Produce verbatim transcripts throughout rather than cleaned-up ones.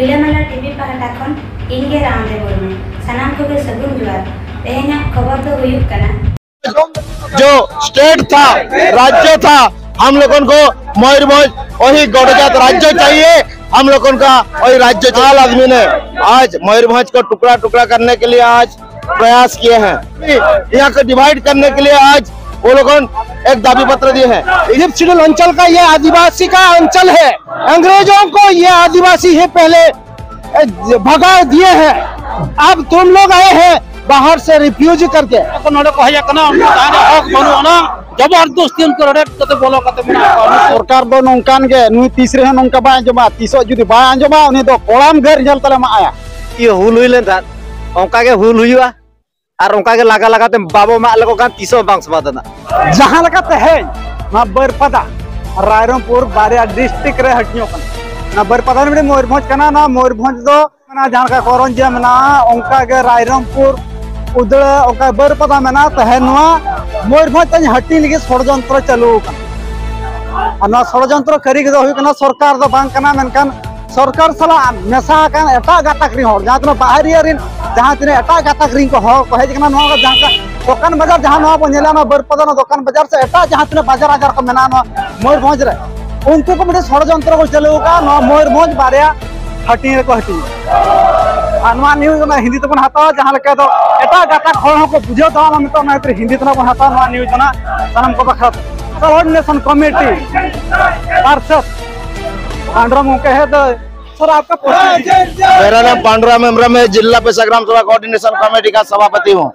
ᱨᱤᱞᱟᱹᱢᱟᱞᱟ ᱴᱤᱵᱷᱤ ᱯᱟᱦᱴᱟ ᱠᱷᱚᱱ ᱤᱧ ᱜᱮ ᱨᱟᱢᱫᱮᱵ ᱢᱩᱨᱢᱩ᱾ ᱥᱟᱱᱟᱢ ᱠᱚᱜᱮ ᱥᱟᱹᱜᱩᱱ ᱡᱚᱦᱟᱨ᱾ ᱛᱮᱦᱮᱧᱟᱜ ᱠᱷᱚᱵᱚᱨ ᱫᱚ ᱦᱩᱭᱩᱜ ᱠᱟᱱᱟ, जो स्टेट था, राज्य था, हम लोगों को मयूरभंज वही गौड़जात राज्य चाहिए। हम लोगों का वही राज्य चाहिए। लाल आदमी ने आज मयूरभंज को टुकड़ा टुकड़ा करने के लिए आज प्रयास किए हैं। यहाँ को डिवाइड करने के लिए आज वो लोगों एक दाबी पत्र दिए हैं। फिफ्थ शेड्यूल अंचल का ये आदिवासी का अंचल है। अंग्रेजों को ये आदिवासी ही पहले, ए, भगा दिए हैं। अब तुम लोग आए हैं बाहर से रिफ्यूज करके। ᱱᱚᱰᱮ ᱠᱚ ᱦᱮᱡ ᱟᱠᱟᱱᱟ, ᱩᱱᱠᱩ ᱛᱟᱦᱮᱸ ᱨᱮᱭᱟᱜ ᱦᱚᱠ ᱵᱟᱹᱱᱩᱜ ᱟᱱᱟ, ᱡᱚᱵᱚᱨᱫᱚᱥᱛᱤ ᱩᱱᱠᱩ ᱨᱮᱰ ᱠᱟᱛᱮ ᱵᱚᱞᱚ ᱠᱟᱛᱮ ᱢᱮᱱᱟᱜ ᱠᱚᱣᱟ᱾ ᱥᱚᱨᱠᱟᱨ ᱫᱚ ᱱᱚᱝᱠᱟᱱ ᱜᱮ, ᱱᱩᱭ ᱛᱤᱥ ᱨᱮᱦᱚᱸ ᱱᱚᱝᱠᱟ ᱵᱟᱭ ᱟᱸᱡᱚᱢᱟ᱾ ᱛᱤᱥᱚᱜ ᱡᱩᱫᱤ ᱵᱟᱭ ᱟᱸᱡᱚᱢᱟ, ᱩᱱᱤ ᱫᱚ ᱠᱚᱲᱟᱢ ᱜᱮᱨ ᱧᱮᱞ ᱛᱟᱞᱮ ᱢᱟᱜ ᱟᱭᱟ᱾ ᱤᱭᱟᱹ ᱦᱩᱞ ᱦᱩᱭ ᱞᱮᱱ ᱛᱟᱦᱮᱸᱫ, ᱚᱱᱠᱟ ᱜᱮ ᱦᱩᱞ ᱦᱩᱭᱩᱜᱼᱟ᱾ ᱟᱨ ᱚᱱᱠᱟ ᱜᱮ ᱞᱟᱜᱟ ᱞᱟᱜᱟ ᱛᱮ ᱵᱟᱵᱚ ᱢᱟᱜ ᱞᱮᱠᱚ ᱠᱷᱟᱱ ᱛᱤᱥ ᱦᱚᱸ ᱵᱟᱝ ᱥᱚᱢᱟᱫᱷᱟᱱᱟ᱾ ᱡᱟᱦᱟᱸ ᱞᱮᱠᱟ ᱛᱮᱦᱮᱧ ᱱᱚᱣᱟ ᱵᱟᱹᱨᱯᱟᱫᱟ ᱨᱟᱭᱨᱚᱝᱯᱩᱨ ᱵᱟᱨᱭᱟ ᱰᱤᱥᱴᱨᱤᱠᱴ ᱨᱮ ᱦᱟᱹᱴᱤᱧᱚᱜ ᱠᱟᱱᱟ᱾ ᱱᱚᱣᱟ ᱵᱟᱹᱨᱯᱟᱫᱟ ᱢᱤᱫᱴᱮᱱ ᱢᱚᱭᱩᱨᱵᱷᱚᱸᱡᱽ ᱠᱟᱱᱟ᱾ ᱱᱚᱣᱟ ᱢᱚᱭᱩᱨᱵᱷᱚᱸᱡᱽ ᱫᱚ ᱢᱮᱱᱟᱜᱼᱟ, ᱡᱟᱦᱟᱸ ᱞᱮᱠᱟ ᱠᱚᱨᱚᱧᱡᱤᱭᱟ ᱢᱮᱱᱟᱜᱼᱟ, ᱚᱱᱠᱟ ᱜᱮ ᱨᱟᱭᱨᱚᱝᱯᱩᱨ, ᱩᱫᱽᱲᱟ, ᱚᱱᱠᱟ ᱵᱟᱹᱨᱯᱟᱫᱟ ᱢᱮᱱᱟᱜᱼᱟ᱾ ᱛᱮᱦᱮᱧ ᱱᱚᱣᱟ ᱢᱚᱭᱩᱨᱵᱷᱚᱸᱡᱽ ᱛᱮᱦᱮᱧ ᱦᱟᱹᱴᱤᱧ ᱞᱟᱹᱜᱤᱫ ᱥᱚᱲᱡᱚᱱᱛᱨᱚ ᱪᱟᱹᱞᱩ ᱟᱠᱟᱱᱟ᱾ ᱟᱨ ᱱᱚᱣᱟ ᱥᱚᱲᱡᱚᱱᱛᱨᱚ ᱠᱟᱹᱨᱤ ᱠᱚᱫᱚ ᱦᱩᱭᱩᱜ ᱠᱟᱱᱟ, ᱥᱚᱨᱠᱟᱨ ᱫᱚ ᱵᱟᱝ ᱠᱟᱱᱟ, ᱢᱮᱱᱠᱷᱟᱱ ᱥᱚᱨᱠᱟᱨ ᱥᱟᱞᱟᱜ ᱢᱮᱥᱟ ᱟᱠᱟᱱ ᱮᱴᱟᱜ ᱜᱟᱛᱟᱠ ᱨᱮᱱ ᱦᱚᱲ, ᱡᱟᱦᱟᱸ ᱛᱤᱱᱟᱹᱜ ᱵᱟᱦᱨᱤᱭᱟ ᱨᱮᱱ, ᱡᱟᱦᱟᱸ ᱛᱤᱱᱟᱹᱜ ᱮᱴᱟᱜ ᱜᱟᱛᱟᱠ ᱨᱮᱱ ᱠᱚ ᱦᱚᱲ ᱠᱚ ᱦᱮᱡ ᱟᱠᱟᱱᱟ, ᱱᱚᱣᱟ ᱠᱚ ᱡᱟᱦᱟᱸ ᱞᱮᱠᱟ ᱫᱚᱠᱟᱱ ᱵᱟᱡᱟᱨ, ᱡᱟᱦᱟᱸ ᱱᱚᱣᱟ ᱵᱚᱱ ᱧᱮᱞᱟ, ᱱᱚᱣᱟ ᱵᱟᱹᱨᱯᱟᱫᱟ ᱱᱚᱣᱟ ᱫᱚᱠᱟᱱ ᱵᱟᱡᱟᱨ ᱥᱮ ᱮᱴᱟᱜ ᱡᱟᱦᱟᱸ ᱛᱤᱱᱟᱹᱜ ᱵᱟᱡᱟᱨ ᱟᱡᱟᱨ ᱠᱚ ᱢᱮᱱᱟᱜᱼᱟ ᱱᱚᱣᱟ ᱢᱚᱭᱩᱨᱵᱷᱚᱸᱡᱽ ᱨᱮ, ᱩᱱᱠᱩ ᱠᱚ ᱢᱤᱫᱴᱮᱱ ᱥᱚᱲᱡᱚᱱᱛᱨᱚ ᱠᱚ ᱪᱟᱹᱞᱩ ᱟᱠᱟᱫᱼᱟ ᱱᱚᱣᱟ ᱢᱚᱭᱩᱨᱵᱷᱚᱸᱡᱽ ᱵᱟᱨᱭᱟ ᱦᱟᱹᱴᱤᱧ ᱨᱮᱠᱚ ᱦᱟᱹᱴᱤᱧᱟ᱾ ᱟᱨ ᱱᱚᱣᱟ ᱱᱤᱭᱩᱡᱽ ᱚᱱᱟ ᱦᱤᱱᱫᱤ ᱛᱮᱵᱚᱱ ᱦᱟᱛᱟᱣᱟ, ᱡᱟᱦᱟᱸ ᱞᱮᱠᱟ ᱫᱚ ᱮᱴᱟᱜ ᱜᱟᱛᱟᱠ ᱦᱚᱲ ᱦᱚᱸᱠᱚ ᱵᱩᱡᱷᱟᱹᱣ ᱛᱟᱵᱚᱱᱟ, ᱱᱤᱛᱚᱜ ᱚᱱᱟ ᱠᱷᱟᱹᱛᱤᱨ ᱦᱤᱱᱫᱤ ᱛᱮ ᱵᱚᱱ ᱦᱟᱛᱟᱣᱟ ᱱᱚᱣᱟ ᱱᱤᱭᱩᱡᱽ ᱚᱱᱟ ᱥᱟᱱᱟᱢ ᱠᱚ ᱵᱟᱠᱷᱨᱟ ᱛᱮ᱾ ᱠᱳᱚᱨᱰᱤᱱᱮᱥᱚᱱ ᱠᱚᱢᱤᱴᱤ ᱯᱟᱨᱥᱮᱛ ᱯᱟᱸᱰᱨᱟᱢ ᱜᱚᱢᱠᱮ ᱦᱮᱸ ᱫᱚ, ᱥᱟᱨ, ᱟᱯᱠᱟ ᱯᱚᱨᱤᱪᱚᱭ? मेरा नाम पांडुराम हेम्ब्रम है, जिला पेशा ग्राम सेवा कोऑर्डिनेशन कमेटी का सभापति हूँ।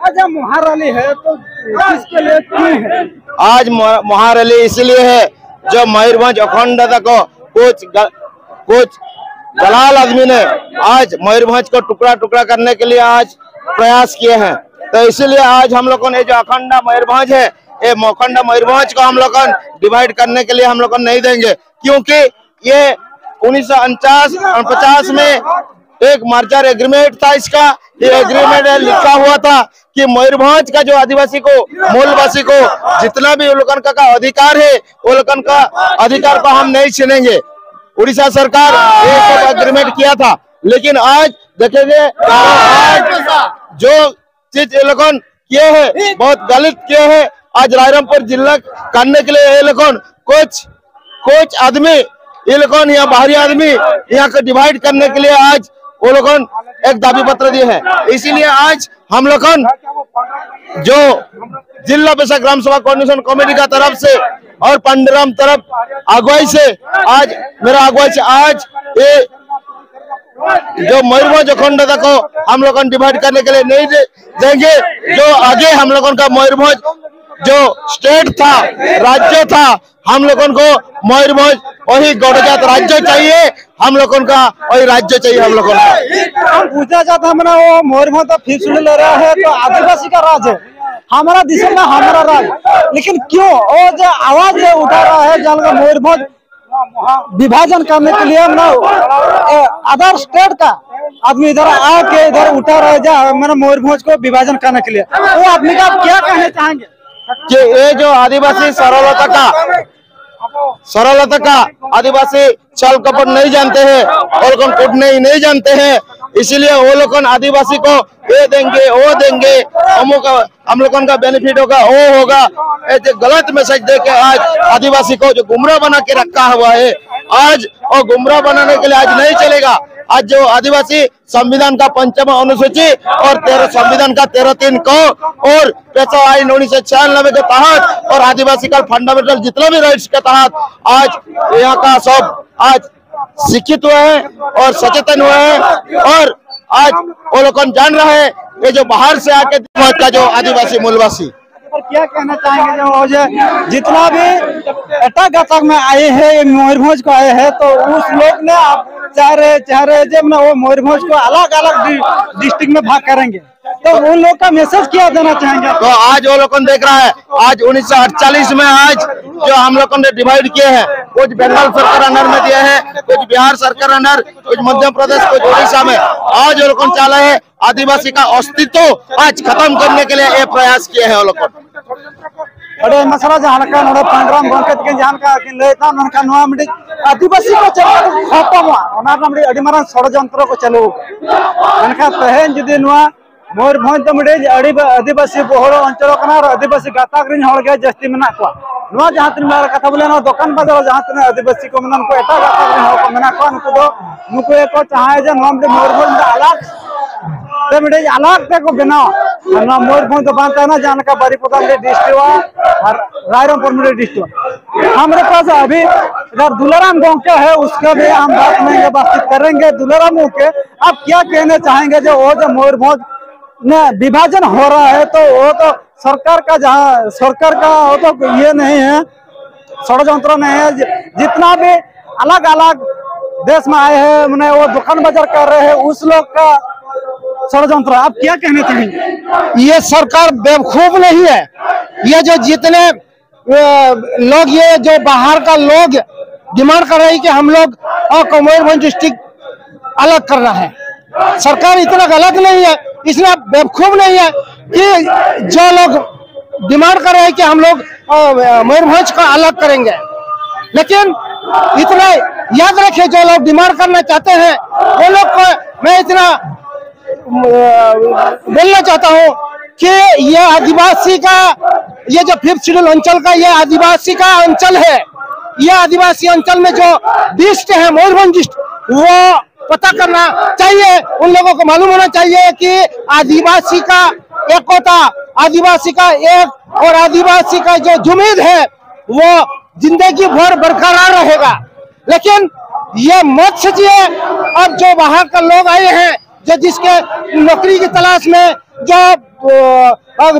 अच्छा, महारैली है तो किसके लिए क्यों है? आज म-, महारैली इसलिए है, जो मयूरभंज अखंडता को कुछ ग-, कुछ दलाल आदमी ने आज मयूरभंज को टुकड़ा टुकड़ा करने के लिए आज प्रयास किए हैं। तो इसीलिए आज हम लोगों ने जो अखंडा मयूरभंज है, ये अखंडा मयूरभंज को हम लोग डिवाइड करने के लिए हम लोग नहीं देंगे, क्योंकि ये उन्नीस सौ उनचास पचास में एक मर्जर एग्रीमेंट था इसका। ये एग्रीमेंट में लिखा हुआ था कि मयूरभंज का जो आदिवासी को, मूलवासी को जितना भी उन लोगन का, का अधिकार है, वो लोगन का अधिकार को हम नहीं छीनेंगे। उड़ीसा सरकार ये सब एग्रीमेंट किया था, लेकिन आज देखेंगे तो आज जो चीज ये लोगन किए हैं, बहुत गलत किए हैं। आज रायरंगपुर जिला करने के लिए ये लोगन कुछ कुछ आदमी, ये लोगन यहाँ बाहरी आदमी यहाँ को डिवाइड करने के लिए आज वो लोगन एक दाबी पत्र दिए हैं। इसीलिए आज हम लोगन जो जिला बेसा ग्राम सभा कोऑर्डिनेशन कमेटी का तरफ से और पंडराम तरफ अगुवाई से आज मेरा अगुवाई से आज ये जो मयूरभंज अखंडता को हम लोगन डिवाइड करने के लिए नहीं दे, देंगे। जो आगे हम लोगन का मयूरभंज जो स्टेट था, राज्य था, हम लोगन को मयूरभंज वही गौड़जात राज्य चाहिए, हम लोगन का वही राज्य चाहिए हम लोगन का। हम पूछना चाहते हैं, मैंने वो मयूरभंज तो फिर सुन ले रहा है, तो आदिवासी का राज है, हमारा दिशा में हमारा राज, लेकिन क्यों वो जो आवाज जो उठा रहा है, जहाँ का मयूरभंज विभाजन करने के लिए ना अदर स्टेट का आदमी इधर आके इधर उठा रहा है, जा मैंने मयूरभंज को विभाजन करने के लिए, वो आदमी का आप क्या कहना चाहेंगे? कि ये जो आदिवासी सरलता का सरलता का आदिवासी छल कपट नहीं जानते हैं, वो लोगन कूटने ही नहीं जानते हैं, इसीलिए वो लोगन आदिवासी को ये देंगे, वो देंगे, अमुक हम लोगन का बेनिफिट होगा, वो होगा। ऐसे गलत मैसेज दे के आज आदिवासी को जो गुमराह बना के रखा हुआ है, आज वो गुमराह बनाने के लिए आज नहीं चलेगा। आज जो आदिवासी संविधान का पंचम अनुसूची और तेरह संविधान का तेरह तीन को और पेशा आइन उन्नीस सौ छियानवे के तहत और आदिवासी का फंडामेंटल जितना भी राइट्स के तहत आज यहाँ का सब आज शिक्षित हुए हैं और सचेतन हुए हैं और आज वो लोग जान रहा है ये जो बाहर से आके का जो आदिवासी मूलवासी। पर क्या कहना चाहेंगे जो वो जो जितना भी एटा गातक में आए हैं, ये मयूरभंज को आए हैं, तो उस लोग ने आप चाह रहे चाह रहे जो ना वो मयूरभंज को अलग अलग डिस्ट्रिक्ट में भाग करेंगे, तो उन लोग का मैसेज क्या देना चाहेंगे? तो आज वो लोग देख रहा है, आज उन्नीस सौ अड़तालीस में आज जो हम लोग ने डिवाइड किए हैं, कुछ बंगाल सरकार अंडर में दिए हैं, कुछ बिहार सरकार अंडर, कुछ मध्य प्रदेश, कुछ उड़ीसा में। आज वो लोग चाह रहे हैं आदिवासी का अस्तित्व आज खत्म करने के लिए ये प्रयास किए हैं वो लोग। ᱟᱹᱰᱤ ᱟᱭᱢᱟ ᱥᱟᱨᱦᱟᱣ᱾ ᱡᱟᱦᱟᱸ ᱞᱮᱠᱟ ᱱᱚᱰᱮ ᱯᱟᱱᱰᱨᱟᱢ ᱜᱚᱢᱠᱮ ᱛᱟᱹᱠᱤᱱ ᱡᱟᱦᱟᱸ ᱞᱮᱠᱟ ᱠᱤᱱ ᱞᱟᱹᱭᱮᱫ ᱛᱟᱦᱮᱸ, ᱢᱮᱱᱠᱷᱟᱱ ᱱᱚᱣᱟ ᱢᱤᱫᱴᱤᱡ ᱟᱹᱫᱤᱵᱟᱹᱥᱤ ᱠᱚ ᱪᱮᱫ ᱞᱮᱠᱟ ᱠᱚ ᱠᱷᱚᱛᱚᱢᱚᱜᱼᱟ, ᱚᱱᱟ ᱨᱮᱱᱟᱜ ᱢᱤᱫᱴᱤᱡ ᱟᱹᱰᱤ ᱢᱟᱨᱟᱝ ᱥᱚᱲᱚᱡᱚᱱᱛᱨᱚ ᱠᱚ ᱪᱟᱹᱞᱩ ᱟᱠᱟᱫᱟ᱾ ᱢᱮᱱᱠᱷᱟᱱ ᱛᱮᱦᱮᱧ ᱡᱩᱫᱤ ᱱᱚᱣᱟ ᱢᱚᱭᱩᱨᱵᱷᱚᱸᱡᱽ ᱫᱚ ᱢᱤᱫᱴᱤᱡ ᱟᱹᱰᱤ ᱟᱹᱫᱤᱵᱟᱹᱥᱤ ᱵᱚᱦᱩᱞ ᱚᱧᱪᱚᱞ ᱠᱟᱱᱟ ᱟᱨ ᱟᱹᱫᱤᱵᱟᱹᱥᱤ ᱜᱟᱛᱟᱠ ᱨᱮᱱ ᱦᱚᱲ ᱜᱮ ᱡᱟᱹᱥᱛᱤ ᱢᱮᱱᱟᱜ ᱠᱚᱣᱟ᱾ ᱱᱚᱣᱟ ᱡᱟᱦᱟᱸ ᱛᱤᱱᱟᱹᱜ ᱠᱟᱛᱷᱟ ᱵᱚᱞᱮ, ᱱᱚᱣᱟ ᱫᱚᱠᱟᱱ ᱵᱟᱡᱟᱨ ᱨᱮ ᱡᱟᱦᱟᱸ ᱛᱤᱱᱟᱹᱜ ᱟᱹᱫᱤᱵᱟᱹᱥᱤ ᱠᱚ ᱢᱮᱱᱟᱜ ᱠᱚᱣᱟ, ᱮᱴᱟᱜ ᱜᱟᱛᱟᱠ ᱨᱮᱱ ᱦᱚᱲ ᱠᱚ ᱢᱮᱱᱟᱜ ᱠᱚᱣᱟ, ᱱᱩᱠᱩ ᱫᱚ, ᱱᱩᱠᱩ ᱜᱮᱠᱚ ᱪᱟᱦᱟᱣᱟ ᱡᱮ ᱱᱚᱣᱟ ᱢᱤᱫᱴᱤᱡ ᱢᱚᱭᱩᱨᱵᱷᱚᱸᱡᱽ ᱫᱚ ᱟᱞᱟᱜᱽ ᱛᱮ ᱢᱤᱫᱴᱤᱡ ᱟᱞᱟᱜᱽ ᱛᱮᱠᱚ ᱵᱮᱱᱟᱣᱟ᱾ ᱟᱨ ᱱᱚᱣᱟ ᱢᱚᱭᱩᱨᱵᱷᱚᱸᱡᱽ ᱫᱚ ᱵᱟᱝ ᱛᱟᱦᱮᱱᱟ, ᱡᱟᱦᱟᱸ ᱞᱮᱠᱟ ᱵᱟᱨᱤᱯᱚᱫᱟ ᱢᱤᱫᱴᱤᱡ ᱰᱤᱥᱴᱨᱤᱠᱴ ᱟᱨ ᱨᱟᱭᱨᱚᱝᱯᱩᱨ ᱢᱤᱫᱴᱤᱡ ᱰᱤᱥᱴᱨᱤᱠᱴ᱾ हमारे पास अभी इधर दुलाराम गोंके है, उसका भी हम बात लेंगे, बातचीत करेंगे। दुलाराम गोंके, आप क्या कहना चाहेंगे जो वो जो मयूरभंज में विभाजन हो रहा है, तो वो तो सरकार का, जहाँ सरकार का वो तो ये नहीं है, षड्यंत्र नहीं है। जि-, जितना भी अलग अलग देश में आए हैं, मैंने वो दुकान बाजार कर रहे हैं, उस लोग का षड्यंत्र। आप क्या कहना चाहेंगे? ये सरकार बेवकूफ नहीं है। ये जो जितने, अ, लोग, ये जो बाहर का लोग डिमांड कर रहे हैं कि हम लोग, अ, को मयूरभंज डिस्ट्रिक्ट अलग करना है, सरकार इतना गलत नहीं है, इतना बेवकूफ नहीं है कि जो लोग डिमांड कर रहे हैं कि हम लोग, अ, मयूरभंज को अलग करेंगे, लेकिन इतना याद रखिए, जो लोग डिमांड करना चाहते हैं, वो लोग को मैं इतना, अ, बोलना चाहता हूँ कि ये आदिवासी का, ये जो फिफ्थ शेड्यूल अंचल का, ये आदिवासी का अंचल है। ये आदिवासी अंचल में जो डिस्ट्रिक्ट है, मयूरभंज डिस्ट्रिक्ट, वो पता करना चाहिए, उन लोगों को मालूम होना चाहिए कि आदिवासी का एकता, आदिवासी का एक और आदिवासी का जो जुमीद है, वो जिंदगी भर बरकरार रहेगा। लेकिन ये मत सोचिए, अब जो बाहर का लोग आए हैं, जो जिसके नौकरी की तलाश में, जो, अ, अ,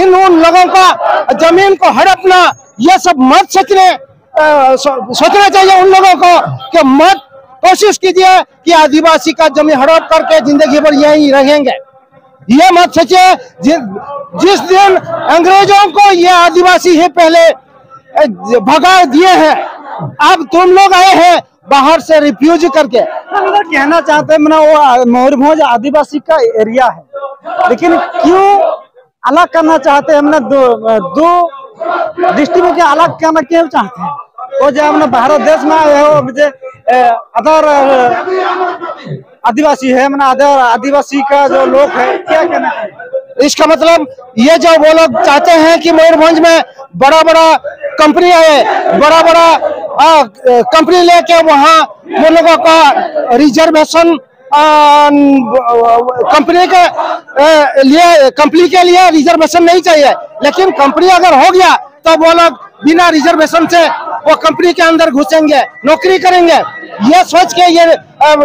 इन उन लोगों का जमीन को हड़पना, ये सब मत सोचने, अ, सो-, सोचना चाहिए उन लोगों को कि मत कोशिश कीजिए कि आदिवासी का जमीन हड़प करके जिंदगी भर यहीं रहेंगे। ये मत सोचिए, जि-, जिस दिन अंग्रेजों को ये आदिवासी ही पहले, अ, भगा दिए हैं, अब तुम लोग आए हैं बाहर से रिफ्यूज करके। हम लोग कहना चाहते हैं, मतलब, वो, आ, मयूरभंज आदिवासी का एरिया है, लेकिन क्यों अलग करना चाहते हैं, मतलब दो, दो डिस्ट्रिक्ट में क्या अलग करना क्यों चाहते हैं? वो जो अपने भारत देश में आए हो, मुझे अदर आदिवासी है, मतलब अदर आदिवासी का जो लोग है, क्या कहना है? इसका मतलब ये जो वो लोग चाहते हैं कि मयूरभंज में बड़ा बड़ा कंपनी आए, बड़ा बड़ा कंपनी लेके वहाँ वो लोगों का रिजर्वेशन कंपनी के लिए, कंपनी के लिए रिजर्वेशन नहीं चाहिए। लेकिन कंपनी अगर हो गया तो वो लोग बिना रिजर्वेशन से वो कंपनी के अंदर घुसेंगे, नौकरी करेंगे। ये सोच के ये